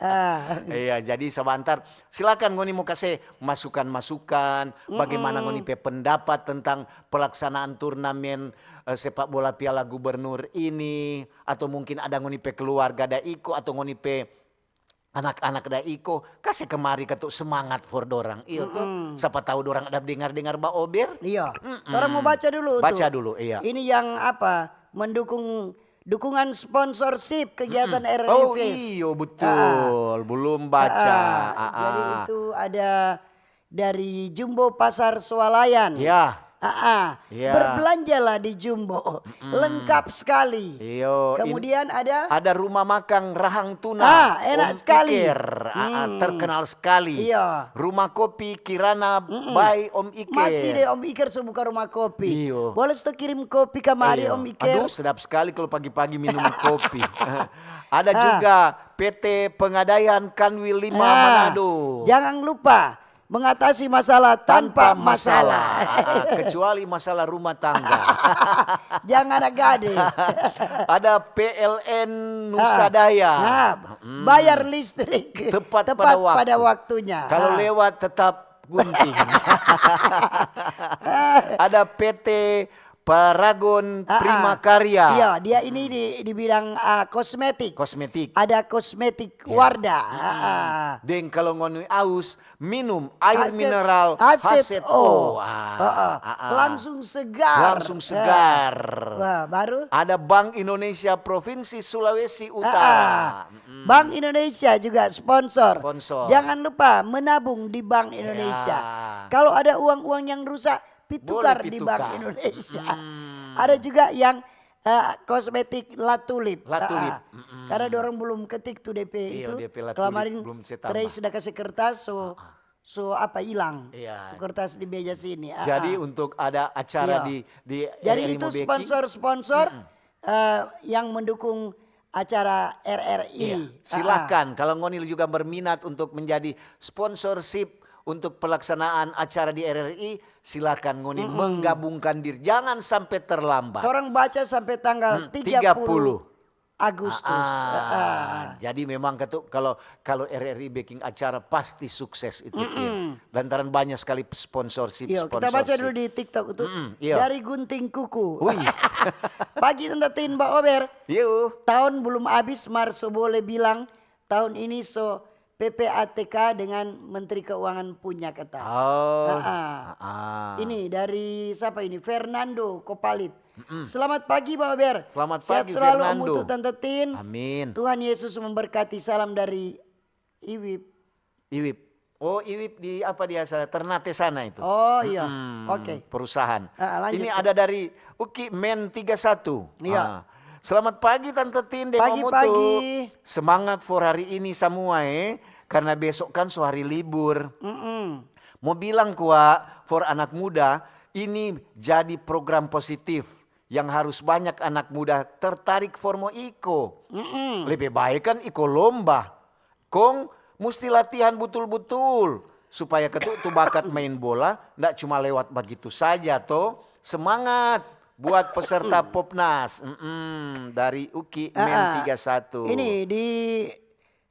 Ah. Iya, jadi sabantar, silakan ngoni mo kase masukan-masukan, bagaimana Mm-mm. ngoni pe pendapat tentang pelaksanaan turnamen, eh, sepak bola Piala Gubernur ini, atau mungkin ada ngoni pe keluarga da iko, atau ngoni pe anak-anak da iko, kase kemari katu semangat for dorang. Iyo to? Mm-mm. Sapa tahu dorang ada dengar-dengar Baober. Iya. Mm-mm. Torang mo baca dulu Baca tu. dulu, iya. Ini yang apa? Mendukung, dukungan sponsorship kegiatan Mm-mm. R R I Oh, Fest. iyo, Ah. betul. Belum baca. Ah, ah. Ah, Jadi ah. itu ada dari Jumbo Pasar Swalayan. Ya. Ah, ah. Ya. Berbelanjalah di Jumbo. Mm-mm. Lengkap sekali. Iyo, in-, Kemudian ada ada rumah makang rahang tuna. Ah, enak Om sekali. Iker. Ah, ah, Hmm. terkenal sekali. Iya. Rumah kopi Kirana Mm-mm. by Om Iker. Masih deh Om Iker so buka rumah kopi. Iyo. Boleh so kirim kopi kamari, Iyo. Om Iker? Aduh, sedap sekali kalau pagi-pagi minum kopi. Ada Ah. juga P T Pengadaian Kanwil lima Ah, Manado. Jangan lupa mengatasi masalah tanpa Tanpa masalah. masalah. Ah, kecuali masalah rumah tangga. Jangan ada gade. Ada P L N Nusa Ah, Daya. nah, Mm. bayar listrik Tepat tepat pada waktu. pada waktunya. Kalau Ah. lewat tetap gunting. Ada P T Paragon Ah, ah. Prima Karya. Iya, dia ini di, di bidang, ah, kosmetik. Kosmetik. Ada kosmetik Ya. Wardah. Mm-mm. Ah, ah. Deng kalau ngoni aus, minum air Aset, mineral Aset Haset O. O. Ah, Heeh. ah, ah. Langsung segar. Langsung Eh. segar. Wah, baru? Ada Bank Indonesia Provinsi Sulawesi Ah, Utara. ah. Mm-mm. Bank Indonesia juga sponsor. Sponsor. Jangan lupa menabung di Bank Indonesia. Ya. Kalau ada uang-uang yang rusak, pi Boleh tukar pi di Bank tukar. Indonesia. Hmm. Ada juga yang, eh, kosmetik La Tulip. La Tulip. Ah, ah. Mm-mm. Karena dorang belum ketik tu D P Iya, itu. D P La Tulip Kemarin belum se tambah. Trace sudah kasih kertas, so, Ah, ah. so apa, hilang. Iya. Tu kertas di meja sini. Ah, Jadi ah. untuk ada acara Iya. di, di Jadi R R I itu Mobeki. sponsor-sponsor, Mm-mm. eh, yang mendukung acara R R I. Iya. Ah, ah. Silakan, kalau ngoni juga berminat untuk menjadi sponsorship untuk pelaksanaan acara di R R I, silakan ngoni Mm-mm. menggabungkan diri. Jangan sampai terlambat. Torang baca sampai tanggal Hmm, tiga puluh tiga puluh. Agustus. Ah, ah. Ah, ah. Jadi memang katu-, kalau, kalau R R I bikin acara pasti sukses itu, Tin. Mm-mm. Lantaran banyak sekali sponsorship, Yo, kita baca sponsorship. dulu di TikTok itu. Mm-mm, iya. Dari Gunting Kuku. Wih. Pagi Tanta Tin, Baober. Yo. Tahun belum habis, mar so boleh bilang tahun ini so P P A T K dengan Menteri Keuangan punya kata. Oh. Ah, ah. Ah, ah. Ini dari siapa ini? Fernando Kopalit. Mm-mm. Selamat pagi, Baober. Selamat Sehat pagi, selalu, Om Fernando. Utu, Tanta Tin. Amin. Tuhan Yesus memberkati. Salam dari Iwip. Iwip. Oh, Iwip di apa dia sana? Ternate sana itu. Oh, iya. Mm-mm, Oke. Perusahaan. Ah, lanjut, Ini Kak. Ada dari Uki Men tiga satu. Iya. Ah. Selamat pagi Tante Tin deng Om Utu. Pagi-pagi. Semangat for hari ini samua, eh. Karena besok kan so hari libur. Mm-mm. Mo bilang kwa for anak muda, ini jadi program positif yang harus banyak anak muda tertarik for mo iko. Mm-mm. Lebe bae kan iko lomba. Kong musti latihan butul-butul supaya ketu tu bakat main bola ndak cuma lewat bagitu saja to. Semangat buat peserta Popnas. Mm-mm, dari Uki Men Ah, ah. tiga satu. Ini di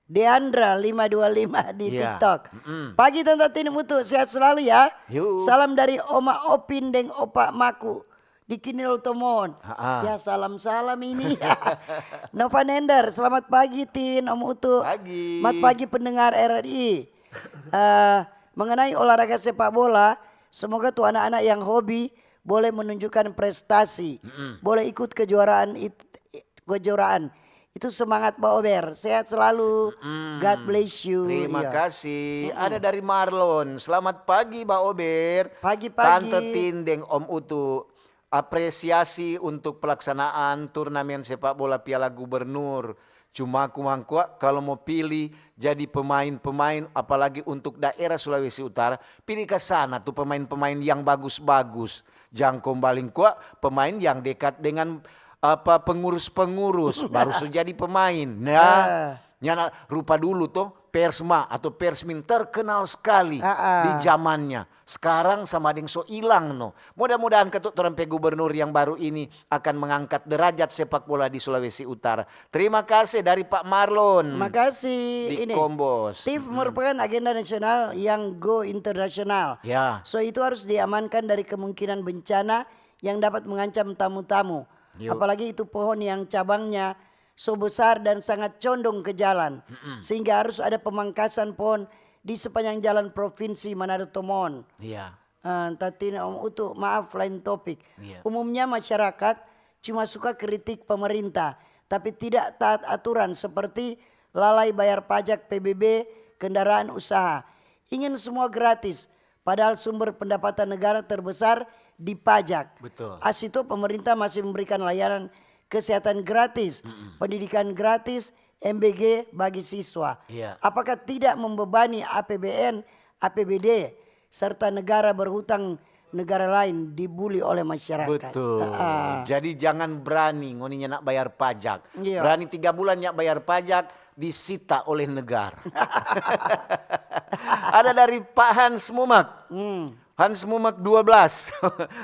Deandra lima dua lima di Iya. TikTok. Mm-mm. Pagi Tante Tin Mutu, sehat selalu ya. Yuk. Salam dari Oma Opin deng Opa Maku di Kinil Tomon. Ha-ha. Ya, salam-salam ini. Nova Nender, selamat pagi Tin, Om Utu. Pagi. Mat pagi pendengar R R I. Eh, mengenai olahraga sepak bola, semoga tu anak-anak yang hobi boleh menunjukkan prestasi, Mm-mm. boleh ikut kejuaraan itu, kejuaraan. Itu semangat Ba Ober. Sehat selalu. Mm-mm. God bless you. Terima Iya. kasih. Ada dari Marlon. Selamat pagi Ba Ober. Pagi-pagi. Tante Tin deng Om Utu. Apresiasi untuk pelaksanaan turnamen sepak bola Piala Gubernur. Cuma kumangkua kalau mo pili jadi pemain-pemain, apalagi untuk daerah Sulawesi Utara, pili ka sana tu pemain-pemain yang bagus-bagus. Jang kombaling kwa pemain yang dekat dengan apa pengurus-pengurus baru so jadi pemain. Nah, Ah. nyana rupa dulu to Persma atau Persmin terkenal sekali Ah, ah. di zamannya. Sekarang sama deng so ilang no. Mudah-mudahan ketuk torang pe gubernur yang baru ini akan mengangkat derajat sepak bola di Sulawesi Utara. Terima kasih dari Pak Marlon. Makasih. Di Ini, Kombos. TIF merupakan agenda nasional yang go internasional. Ya. So itu harus diamankan dari kemungkinan bencana yang dapat mengancam tamu-tamu. Yuk. Apalagi itu pohon yang cabangnya so besar dan sangat condong ke jalan. Sehingga harus ada pemangkasan pohon di sepanjang jalan Provinsi Manado Tomon. Iya. Ah, Tatina Om Utu, maaf lain topik. Iya. Umumnya masyarakat cuma suka kritik pemerintah, tapi tidak taat aturan seperti lalai bayar pajak P B B, kendaraan usaha. Ingin semua gratis, padahal sumber pendapatan negara terbesar di pajak. Betul. Asito pemerintah masih memberikan layanan kesehatan gratis, pendidikan gratis, M B G bagi siswa. Iya. Apakah tidak membebani A P B N, A P B D, serta negara berhutang negara lain dibuli oleh masyarakat? Betul. Ah, ah. Jadi jangan berani ngoni nyanda bayar pajak. Iya. Berani tiga bulan nyanda bayar pajak, disita oleh negara. Ada dari Pak Hans Mumak. Hmm. Hans Mumak dua belas.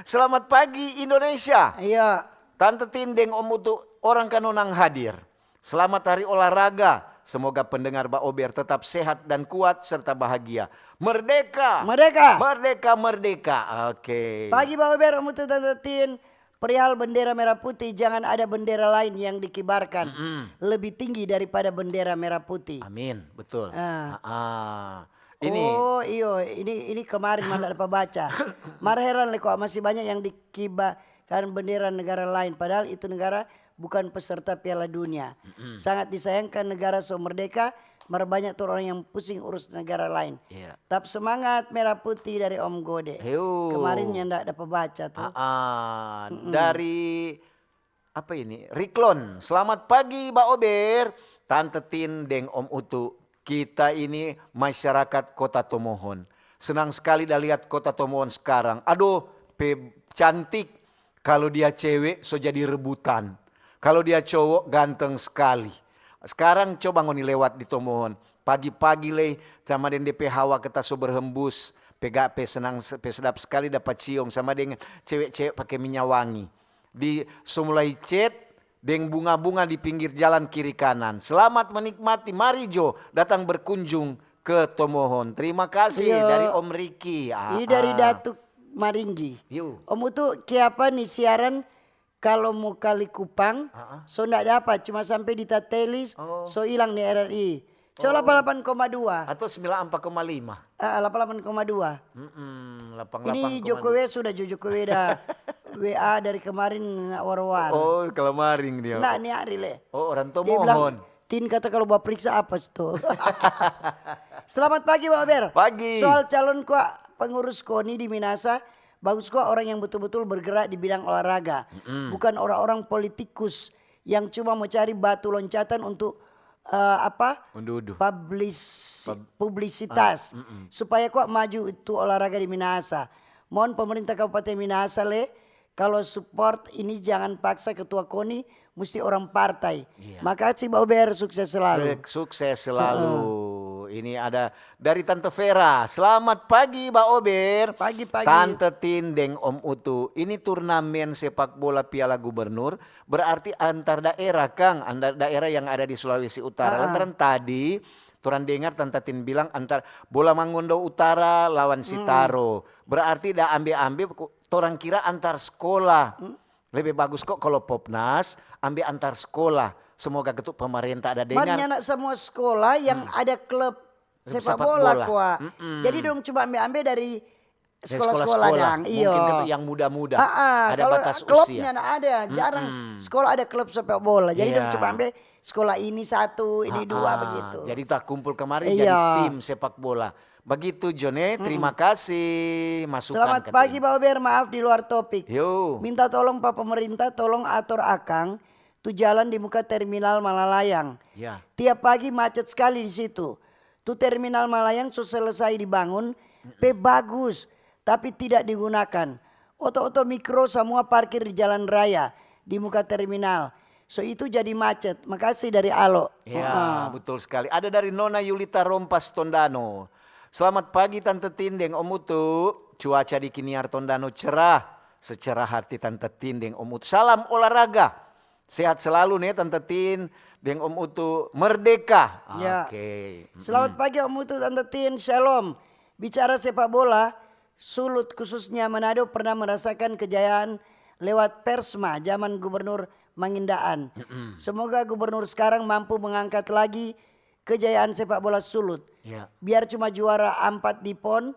Selamat pagi Indonesia. Iya. Tante Tin deng Om Utu, orang Kanonang hadir. Selamat hari olahraga. Semoga pendengar Ba Ober tetap sehat dan kuat serta bahagia. Merdeka. Merdeka. Merdeka, merdeka. Oke. Pagi Ba Ober, Om Utu, Tante Tin. Perihal bendera merah putih, jangan ada bendera lain yang dikibarkan lebih tinggi daripada bendera merah putih. Amin, betul. Ah. Ah, ah. Ini Oh iyo, ini ini kemarin manda dapa baca. Mar heran le kok masih banyak yang dikibarkan bendera negara lain, padahal itu negara bukan peserta Piala Dunia. Sangat disayangkan negara so merdeka, mar banyak tu orang yang pusing urus negara lain. Iya. Tap semangat merah putih dari Om Gode. Heu. Kemarin yang ndak dapa baca tuh. Ah, ah. Dari apa ini? Riklon. Selamat pagi Ba Ober, Tante Tin deng Om Utu. Kita ini masyarakat Kota Tomohon. Senang sekali da lihat Kota Tomohon sekarang. Aduh, pe cantik. Kalau dia cewe so jadi rebutan. Kalau dia cowok ganteng sekali. Sekarang coba ngoni lewat di Tomohon. Pagi-pagi lei sama deng depe hawa keta so berhembus. Pega pe senang, pe sedap sekali dapa ciong sama deng cewe-cewe pake minya wangi. Di so mulai cet deng bunga-bunga di pinggir jalan kiri kanan. Selamat menikmati, mari jo datang berkunjung ke Tomohon. Terima kasih Iya. Dari Om Riki. Ah, Ini dari ah. Datuk Maringgi. Yu. Om Utu, kiapa ni siaran kalau mo kali kupang, Ah, ah. so ndak dapa, cuma sampe di Tatelis, Oh. so ilang ni R R I. So delapan delapan koma dua. Atau sembilan empat koma lima. Ah, delapan delapan koma dua. Mm-mm, delapan delapan koma dua. Ini Jokowi sudah jo Jokowi dah W A dari kemarin nggak war-war. Oh, kalamaring dia. Nggak, ni hari le. Oh, orang Dia bilang, Tomohon. Tin kata kalau bawa periksa apa sto? Selamat pagi, Bang Ober. Pagi. Soal calon kua pengurus koni di Minasa, bagus kua orang yang betul-betul bergerak di bidang olahraga. Bukan orang-orang politikus yang cuma mau cari batu loncatan untuk, eh, apa? Undu-undu. Publis-, publisitas. Supaya kua maju itu olahraga di Minasa. Mohon pemerintah Kabupaten Minasa le, kalau support ini jangan paksa ketua koni musti orang partai. Iya. Makasih Bang Ober, sukses selalu. Sukses selalu. Ini ada dari Tante Vera. Selamat pagi, Bang Ober. Pagi-pagi. Tante Tin deng Om Utu. Ini turnamen sepak bola Piala Gubernur, berarti antar daerah, kang, antar daerah yang ada di Sulawesi Utara. Ah. Lantaran tadi torang dengar Tante Tin bilang antar Bola Mangondo Utara lawan Sitaro. Berarti da ambe-ambe ku-, torang kira antar sekolah. Lebe bagus kok kalau Popnas ambe antar sekolah. Semoga ketuk pemerintah ada Mar dengar. nyanda semua sekolah yang ada klub sepak Sepak bola, bola. kua. Jadi dong cuma ambe-ambe dari Ya, sekolah-sekolah dang. Mungkin Iyo. ketuk yang muda-muda. Ah, ah, Ada kalau batas klubnya usia. Nda ada, jarang sekolah ada klub sepak bola. Jadi dong Iya. cuma ambe sekolah ini satu, ini dua Ah, begitu. Jadi tak kumpul kemari Iya. jadi tim sepak bola. Begitu Jone, terima kasih masukan Selamat ke pagi tim. Bang Ober, maaf di luar topik. Yo. Minta tolong pa pemerintah, tolong ator akang tu jalan di muka terminal Malalayang. Ya. Tiap pagi macet sekali di situ. Tu terminal Malalayang so selesai dibangun, pe bagus, tapi tidak digunakan. Oto-oto mikro samua parkir di jalan raya, di muka terminal. So itu jadi macet. Makasih dari Alo. Ya, Heeh. betul sekali. Ada dari Nona Yulita Rompas Tondano. Selamat pagi Tante Tin deng Om Utu. Cuaca di Kiniar Tondano cerah. Secerah hati Tante Tin deng Om Utu. Salam olahraga. Sehat selalu nih Tante Tin deng Om Utu. Merdeka. Ya. Oke. Selamat pagi Om Utu, Tante Tin, shalom. Bicara sepak bola, Sulut khususnya Manado pernah merasakan kejayaan lewat Persma zaman Gubernur Mangindaan. Semoga gubernur sekarang mampu mengangkat lagi kejayaan sepak bola Sulut. Ya. Biar cuma juara ampat di pon,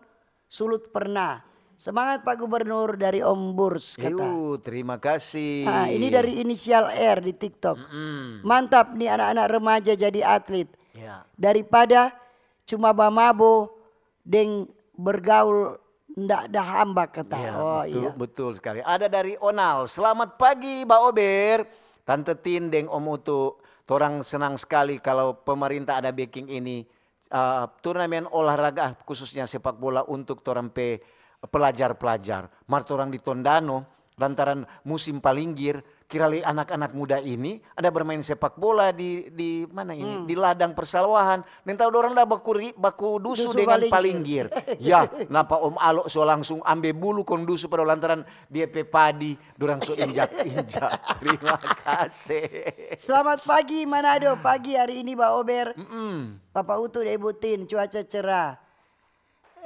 Sulut pernah. Semangat Pak Gubernur dari Om Burs, kata. Yuh, terima kasih. Ah, ini dari inisial R di TikTok. Mm-mm. Mantap nih anak-anak remaja jadi atlet. Ya. Daripada cuma bamabo deng bergaul ndak ada hambak kata. Ya, Oh betul, iya. Betul sekali. Ada dari Onal. Selamat pagi, Ba Ober. Tante Tin deng Om Utu. Torang senang sekali kalau pemerintah ada backing ini, eh, turnamen olahraga, khususnya sepak bola untuk torang pe pelajar-pelajar. Mar torang di Tondano, lantaran musim palinggir, kira lei anak-anak muda ini ada bermain sepak bola di, di mana ini? Di ladang persawahan. Nintau dorang da baku, ri- baku dusu Dusu dengan palinggir. Palinggir. Ya, napa Om Alo so langsung ambe bulu kong dusu pada lantaran dia pe padi dorang so injak-injak. Terima kasih. Selamat pagi Manado, pagi hari ini Ba Ober. Mm-mm. Papa Utu deng Ibu Tin, cuaca cerah.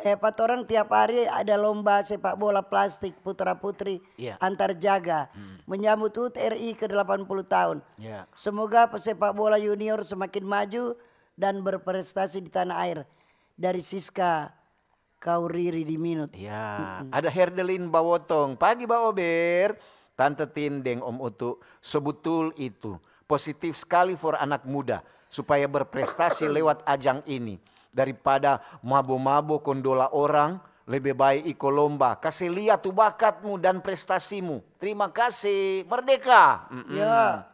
Eh, pa torang tiap hari ada lomba sepak bola plastik putra-putri Iya. antar jaga menyambut hut R I ke delapan puluh tahun. Ya. Semoga pesepak bola junior semakin maju dan berprestasi di tanah air. Dari Siska Kauriri di Minut. Ya, ada Herdelin Bawotong. Pagi Ba Ober, Tante Tin deng Om Utu. Sebetul itu. Positif sekali for anak muda supaya berprestasi lewat ajang ini. Daripada mabo-mabo kong dola orang, lebe bae iko lomba. Kase lia tu bakatmu dan prestasimu. Terima kasih. Merdeka. Mm-mm. Ya.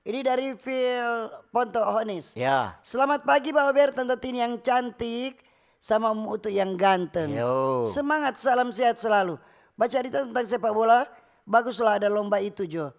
Ini dari Phil Ponto Honis. Ya. Selamat pagi Ba Ober, Tante Tin yang cantik sama Om Utu yang ganteng. Yo. Semangat, salam sehat selalu. Bacarita tentang sepak bola, baguslah ada lomba itu jo.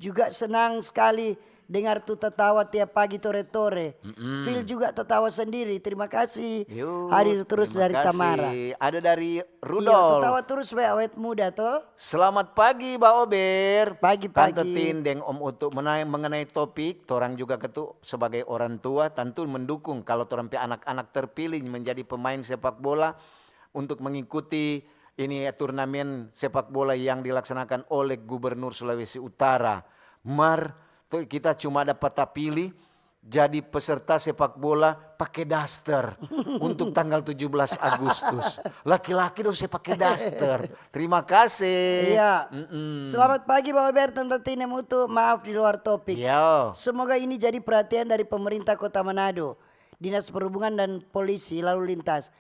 Juga senang sekali dengar tu tatawa tiap pagi tore-tore. Phil juga tatawa sendiri. Terima kasih. Yo, Hadir terus terima dari kasih. Tamara. Ada dari Iya, Rudolf. Tatawa terus supaya awet muda toh. Selamat pagi, Ba Ober. Pagi, Tante pagi. Tin deng Om Utu menai-, mengenai topik, torang juga ketu sebagai orang tua tentu mendukung kalau torang pe anak-anak terpilih menjadi pemain sepak bola untuk mengikuti ini turnamen sepak bola yang dilaksanakan oleh Gubernur Sulawesi Utara. Mar, tu kita cuma dapat tapilih jadi peserta sepak bola pake daster untuk tanggal tujuh belas Agustus. Laki-laki dong se pake daster. Terima kasih. Iya. Mm-mm. Selamat pagi Ba Ober, Tante Tin deng Om Utu. Maaf di luar topik. Yo. Semoga ini jadi perhatian dari pemerintah Kota Manado. Dinas Perhubungan dan Polisi Lalu Lintas.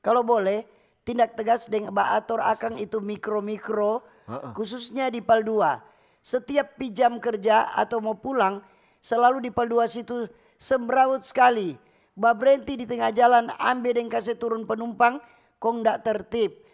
Kalo boleh, tindak tegas deng baator akang itu mikro-mikro, heeh, khususnya di Pal dua. Setiap pi jam kerja atau mo pulang, selalu di Pal dua situ semrawut skali. Babrenti di tenga jalan, ambe deng kase turun penumpang, kong nda tertib.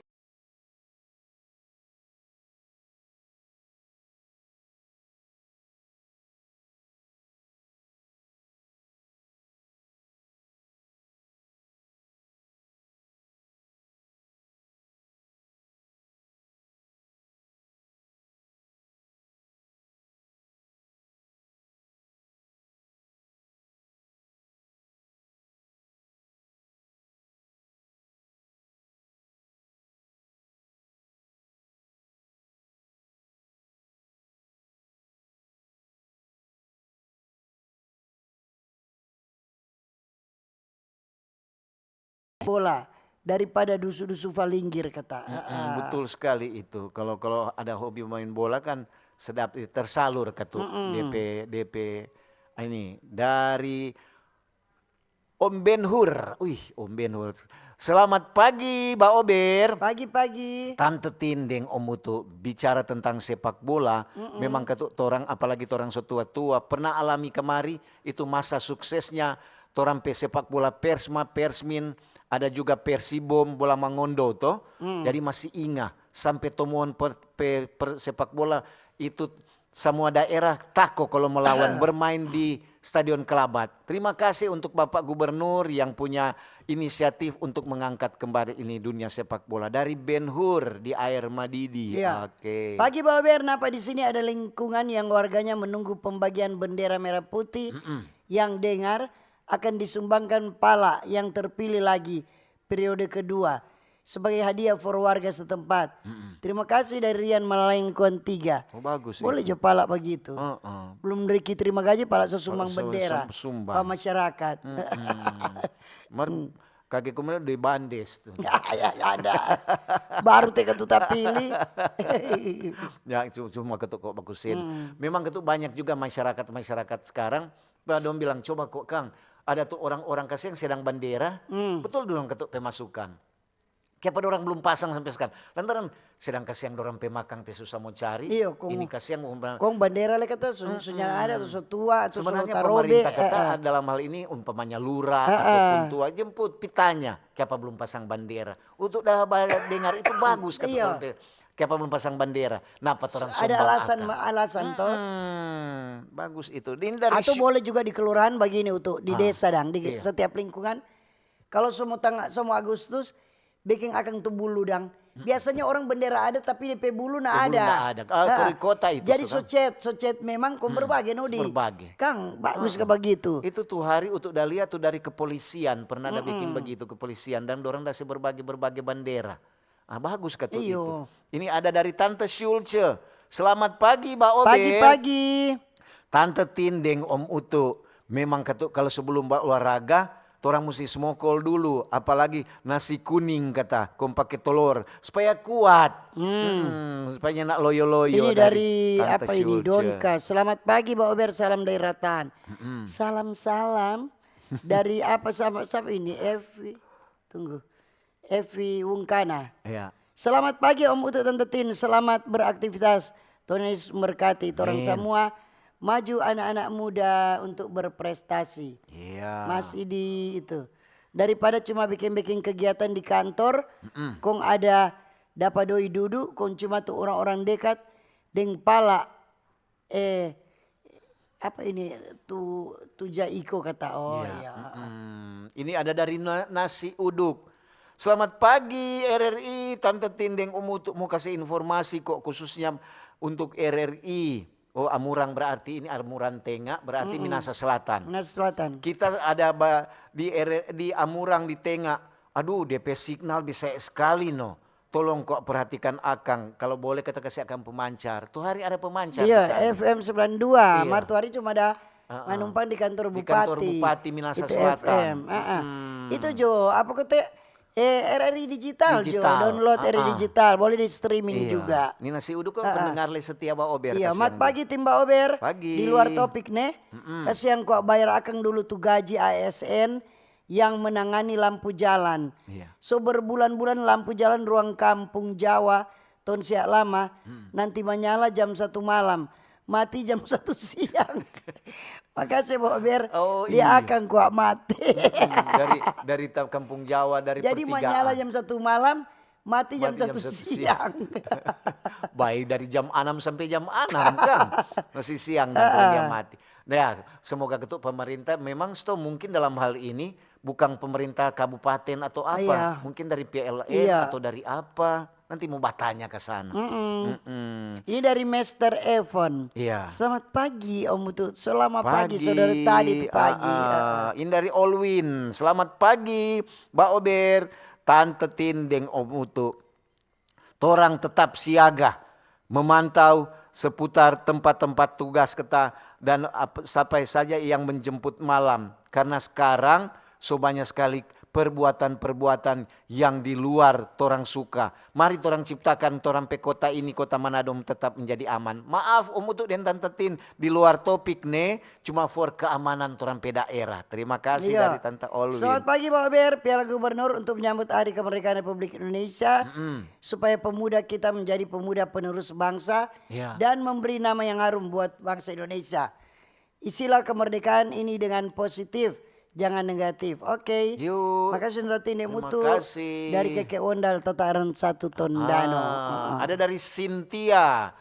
Bola daripada dusu-dusu palinggir kata. Mm-mm, ah, betul sekali itu. Kalau, kalau ada hobi main bola kan sedap, eh, tersalur katu. Mm-mm. D P, D P ini dari Om Ben Hur. Wih, Om Ben Hur. Selamat pagi, Ba Ober. Pagi-pagi. Tante Tin deng Om Utu bicara tentang sepak bola. Mm-mm. Memang katu torang, apalagi torang so tua-tua, pernah alami kamari itu masa suksesnya torang pe sepak bola Persma, Persmin, ada juga Persibom, Bola Mangondo to. Mm. Jadi masih inga sampe tomoan per, pe, per sepak bola itu samua daerah tako kalo melawan, bermain di Stadion Kelabat. Terima kasih untuk Bapak Gubernur yang punya inisiatif untuk mengangkat kembali ini dunia sepak bola. Dari Ben Hur di Air Madidi. Iya. Oke. Pagi, Ba Ober, napa di sini ada lingkungan yang warganya menunggu pembagian bendera merah putih, mm-mm, yang dengar akan disumbangkan pala yang terpilih lagi periode kedua sebagai hadiah for warga setempat. Mm-mm. Terima kasih dari Rian Malalengkon tiga. Oh, bagus itu. Boleh jo pala bagitu. Heeh. Belum Riki terima gaji, pala so sumbang bendera. Pala so sum-, sumbang. Pa masyarakat. Mm-mm. Mar-, hmm, kage kumana di bandes tu. Ya, ya, ya ada. Baru te katu tapili. Ya, cu-, cuma katu kok bakusin. Hmm. Memang katu banyak juga masyarakat-masyarakat sekarang, pa dong bilang, "Coba kok, Kang, ada tu orang-orang kasiang sedang bandera." Hmm. Betul dong katu pemasukan. Kiapa dorang belum pasang sampe sekarang? Lantaran sedang kasiang dorang pe makang pe susah mo cari. Iyo, kong, ini kasiang kong bandera le kata su-, mm-mm, su nyanda ada, tu so tua, tu so tarobe. Sebenarnya pemerintah kata, eh, eh, dalam hal ini umpamanya lurah, eh, eh, ataupun tua, jemput, pi tanya, kiapa belum pasang bandera? Untuk da ba-, dengar itu bagus kata orang pe, kiapa belum pasang bandera? Napa torang sumbang akang? Ada alasan ma-, alasan to? Mm-mm, bagus itu. Ini dari. Atau boleh juga di kelurahan bagini, Utu, di desa dang, di setiap lingkungan. Kalo so mo tanga-, so mo Agustus, beking akang tu bulu dang. Mm-mm. Biasanya orang bendera ada, tapi de pe bulu na ada. Pe bulu na ada. Ah, ah, di kota itu. Jadi so cet, so cet memang kong berbage no di. Berbage. Kang, bagus ka bagitu. Itu tu hari untuk da lia tu dari kepolisian, pernah da beking bagitu kepolisian, dan dorang da se berbage-berbage bandera. Ah, bagus katu itu. Iyo. Ini ada dari Tante Syulce. Selamat pagi, Ba Ober. Pagi-pagi. Tante Tin deng Om Utu, memang katu kalo sebelum baolahraga, torang musti smokol dulu, apalagi nasi kuning kata, kong pake tolor, supaya kuat. Hmm. Mm-mm, supaya nyanda loyo-loyo. Ini dari, dari apa ini, Syulce. Donka. Selamat pagi, Ba Ober, salam dari Ratan. Mm-mm. Salam-salam dari apa, sama, sama ini, Evi. Tunggu. Evi Wungkana. Iya. Selamat pagi Om Utu, Tante Tin. Selamat beraktivitas. Tuhan Yesus memberkati torang samua. Amin. Maju anak-anak muda untuk berprestasi. Iya. Masih di itu. Daripada cuma bikin-bikin kegiatan di kantor, mm-mm, kong ada dapa doi dudu, kong cuma tu orang-orang dekat deng pala Eh, apa ini? Tu, tu ja iko kata, oh, iya, iya. Mm-mm. Ini ada dari Na-, Nasi Uduk. "Selamat pagi, R R I, Tante Tin deng Om Utu mo kase informasi kok, khususnya untuk R R I." Oh, Amurang berarti ini Amurang Tenga, berarti, mm-mm, Minasa Selatan. Minasa Selatan. Kita ada ba-, di R-, di Amurang di Tenga. Aduh, de pe signal bisa skali no. Tolong kwa perhatikan akang, kalo boleh kita kasi akang pemancar. Tu hari ada pemancar di sana. Iya, F M sembilan dua. Iya. Mar tu hari cuma ada manumpang di kantor bupati. Di kantor bupati Minasa Selatan. Itu F M, ah, ah. Hmm. Itu jo, apa kote, eh, R R I digital jo. Digital. Download R R I digital, boleh di streaming juga. Iya. Ni Nasi Uduk kan pendengar le setia Ba Ober. Iya, kasiang. Mat pagi, tim Ba Ober. Pagi. Di luar topik ne. Mm-mm. Kasiang kwa bayar akang dulu tu gaji A S N. yang menangani lampu jalan. Iya. So berbulan-bulan lampu jalan ruang kampung Jawa Tonsia Lama Hmm. nanti manyala jam satu malam, mati jam satu siang. Makase Bo Ber, Oh, dia iya. Akang kwa mati. Hmm, dari dari ta- kampung Jawa, dari Jadi pertigaan. Manyala jam satu malam, mati jam Mati jam satu satu siang. Baik dari jam enam sampai jam enam kan, masih siang kan kalau dia mati. Nah, ya, semoga ketuk pemerintah memang sto mungkin dalam hal ini bukan pemerintah kabupaten atau apa, Iya. Mungkin dari P L N Iya. Atau dari apa, nanti mau batanya ke sana. Mm-mm. Mm-mm. Ini dari Mister Evon. Iya. Selamat pagi Om Utu. Selamat pagi, saudara tadi tu pagi. Ah, ah. Ini dari Olwin. Selamat pagi, Ba Ober, Tante Tin deng Om Utu. Torang tetap siaga, memantau seputar tempat-tempat tugas kita dan ap- siapa saja yang menjemput malam. Karena sekarang so banyak sekali perbuatan-perbuatan yang di luar torang suka. Mari torang ciptakan torang pe kota ini, kota Manado, tetap menjadi aman. Maaf, Om Utu deng Tante Tin, di luar topik ne, cuma for keamanan torang pe daerah. Terima kasih Iya. Dari Tante Olwin. Selamat pagi Ba Ober, Piala Gubernur untuk menyambut Hari Kemerdekaan Republik Indonesia, Mm-mm. supaya pemuda kita menjadi pemuda penerus bangsa Ya. dan memberi nama yang harum buat bangsa Indonesia. Isilah kemerdekaan ini dengan positif, jangan negatif. Oke. Yuk. Makasih Tante Tin deng Terima Utu kasih. Dari Keke Ondal, Tataran Satu Tondano. Ah, Heeh. Ada dari Cynthia.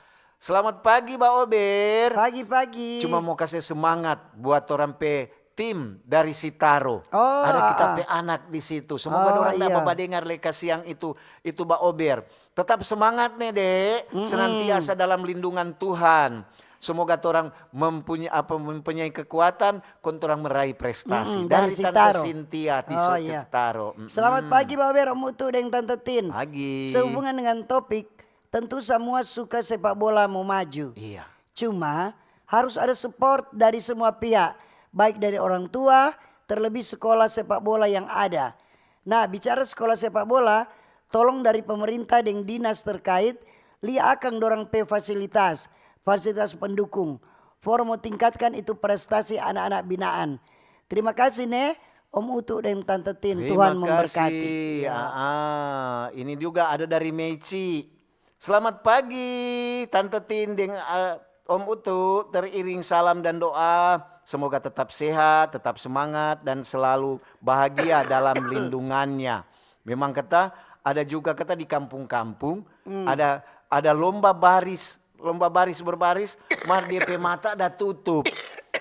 Selamat pagi, Ba Ober. Pagi-pagi. Cuma mau kasih semangat buat orang pe tim dari Sitaro. Oh, Ada kita ah, pe anak di situ. Semoga Oh, dorang iya. dapa badengar le kasiang itu, itu Ba Ober. Tetap semangat ne, Dek. Mm-mm. Senantiasa dalam lindungan Tuhan. Semoga torang mempunyai apa, mempunyai kekuatan, kong torang meraih prestasi. Mm-mm, Dari dari Tante Sitaro. Cynthia di Oh, Soce iya. Sitaro. Mm-mm. Selamat pagi, Ba Ober, Om Utu deng Tante Tin. Pagi. Sehubungan dengan topik, tentu samua suka sepak bola mo maju. Iya. Cuma, harus ada support dari semua pihak, baik dari orang tua, terlebih sekolah sepak bola yang ada. Nah, bicara sekolah sepak bola, tolong dari pemerintah deng dinas terkait, lia akang dorang pe fasilitas, fasilitas pendukung. For mo tingkatkan itu prestasi anak-anak binaan. Terima kasih ne, Om Utu deng Tante Tin. Tuhan memberkati. Terima kasih. Ah, ah. Ini juga ada dari Meici. Selamat pagi, Tante Tin deng, ah, Om Utu, teriring salam dan doa. Semoga tetap sehat, tetap semangat, dan selalu bahagia dalam lindungannya. Memang kata, ada juga kata di kampung-kampung, Hmm. ada ada lomba baris, lomba baris berbaris, mar dia pe mata da tutup.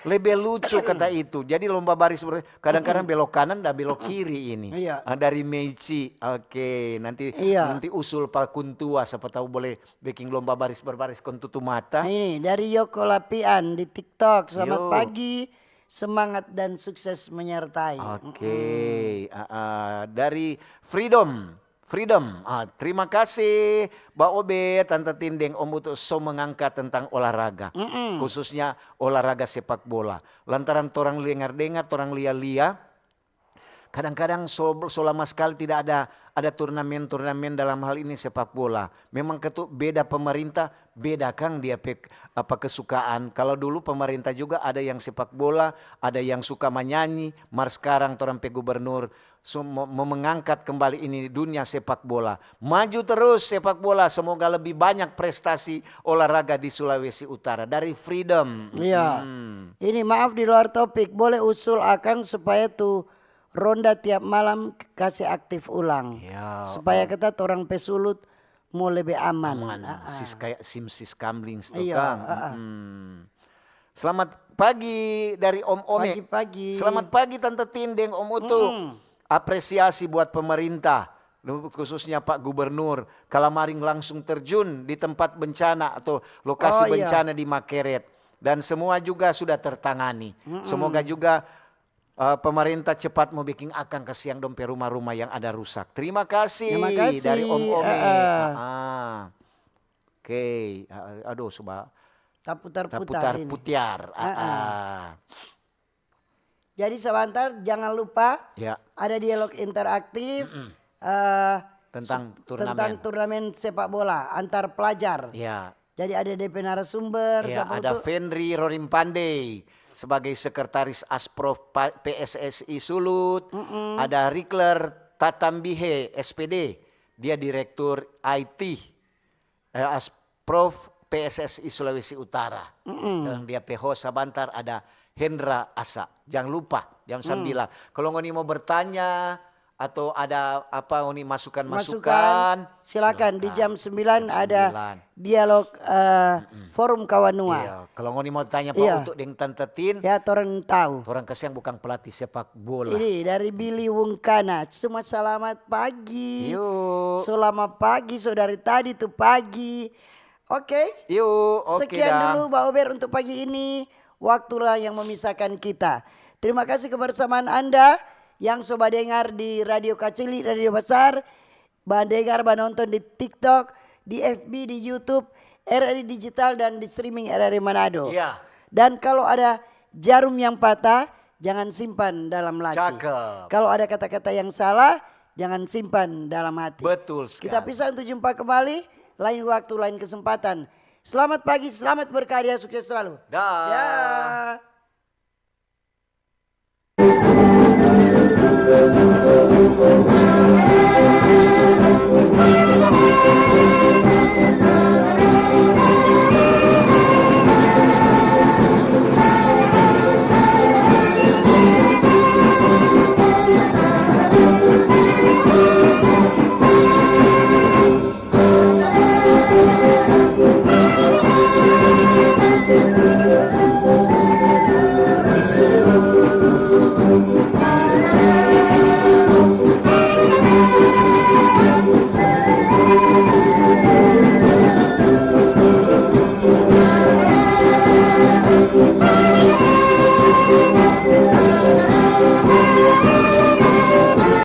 Lebe lucu kata itu. Jadi lomba baris ber, kadang-kadang belok kanan, da belok kiri ini. Iya. Ah, dari Meici. Oke, nanti Iya. nanti usul pa kuntua, siapa tahu boleh bikin lomba baris berbaris kong tutu mata. Nah, ini dari Yoko Lapian di TikTok. Selamat Yo. Pagi, semangat dan sukses menyertai. Oke, ah, ah, dari Freedom. Freedom, ah, terima kasih Ba Obe, Tante Tin deng Om Utu so mengangkat tentang olahraga, Mm-mm. khususnya olahraga sepak bola. Lantaran torang dengar-dengar, torang lia-lia, kadang-kadang so, so lama sekali tidak ada ada turnamen-turnamen dalam hal ini sepak bola. Memang ketu beda pemerintah, beda kang dia pe apa kesukaan. Kalau dulu pemerintah juga ada yang sepak bola, ada yang suka manyanyi, mar sekarang torang pe gubernur so, mo, mo mengangkat kembali ini dunia sepak bola. Maju terus sepak bola, semoga lebih banyak prestasi olahraga di Sulawesi Utara. Dari Freedom. Iya. Hmm. Ini maaf di luar topik, boleh usul akang supaya tu ronda tiap malam kasih aktif ulang. Ya, Supaya kita torang pe sulut mo lebe aman. Aman. Ah, ah. Sis kayak sim sis kamling tu Iya, kang. ah, ah. Mm-mm. Selamat pagi dari Om Ome. Pagi-pagi. Selamat pagi Tante Tin deng Om Utu. Mm-mm. Apresiasi buat pemerintah, khususnya Pak Gubernur, kalamaring langsung terjun di tempat bencana atau lokasi Oh, iya. bencana di Makeret. Dan semua juga sudah tertangani. Mm-mm. Semoga juga eh, pemerintah cepat mau bikin akang kasiang dong pe rumah-rumah yang ada rusak. Terima kasih, Terima kasih, dari Om Ome. eh, eh. Ah, ah. Oke, ah, aduh, suba Taputar-putar taputar ini. putiar. Ah, Heeh. ah. Jadi sebentar, jangan lupa Ya, ada dialog interaktif Mm-mm. eh, Tentang se- turnamen. Tentang turnamen sepak bola antar pelajar. Ya. Jadi ada D P narasumber, Ya, siapa ada tu? Fenry Rorim Pandey. sebagai sekretaris Asprof pa-, P S S I Sulut, mm-mm, ada Rikler Tatambihe, S P D, dia direktur I T, eh, Asprof P S S I Sulawesi Utara. Mm-mm. Dan dia P H sabantar ada Hendra Asa. Jangan lupa jam, hmm, sembilan. Kalau ngoni mau bertanya atau ada apa ngoni masukan-masukan, masukan, silakan. Di jam sembilan ada dialog, eh, forum Kawanua. Iya, kalau ngoni mau tanya apa untuk deng Tante Tin, ya, torang tahu. Torang kasiang bukan pelatih sepak bola. Ini dari Billy Wungkana. Semua selamat pagi. Yuk. Selamat pagi, saudari tadi tu pagi. Oke. Yuk, oke. Sekian dulu, Ba Ober, untuk pagi ini. Waktulah yang memisahkan kita. Terima kasih kebersamaan Anda yang so badengar di Radio Kacili, Radio Besar, badengar, banonton di TikTok, di F B, di YouTube, R R I Digital, dan di streaming R R I Manado. Iya. Dan kalau ada jarum yang patah, jangan simpan dalam laci. Cakep. Kalau ada kata-kata yang salah, jangan simpan dalam hati. Betul sekali. Kita pisah untuk jumpa kembali, lain waktu, lain kesempatan. Selamat pagi, selamat berkarya, sukses selalu. Dah. Ya.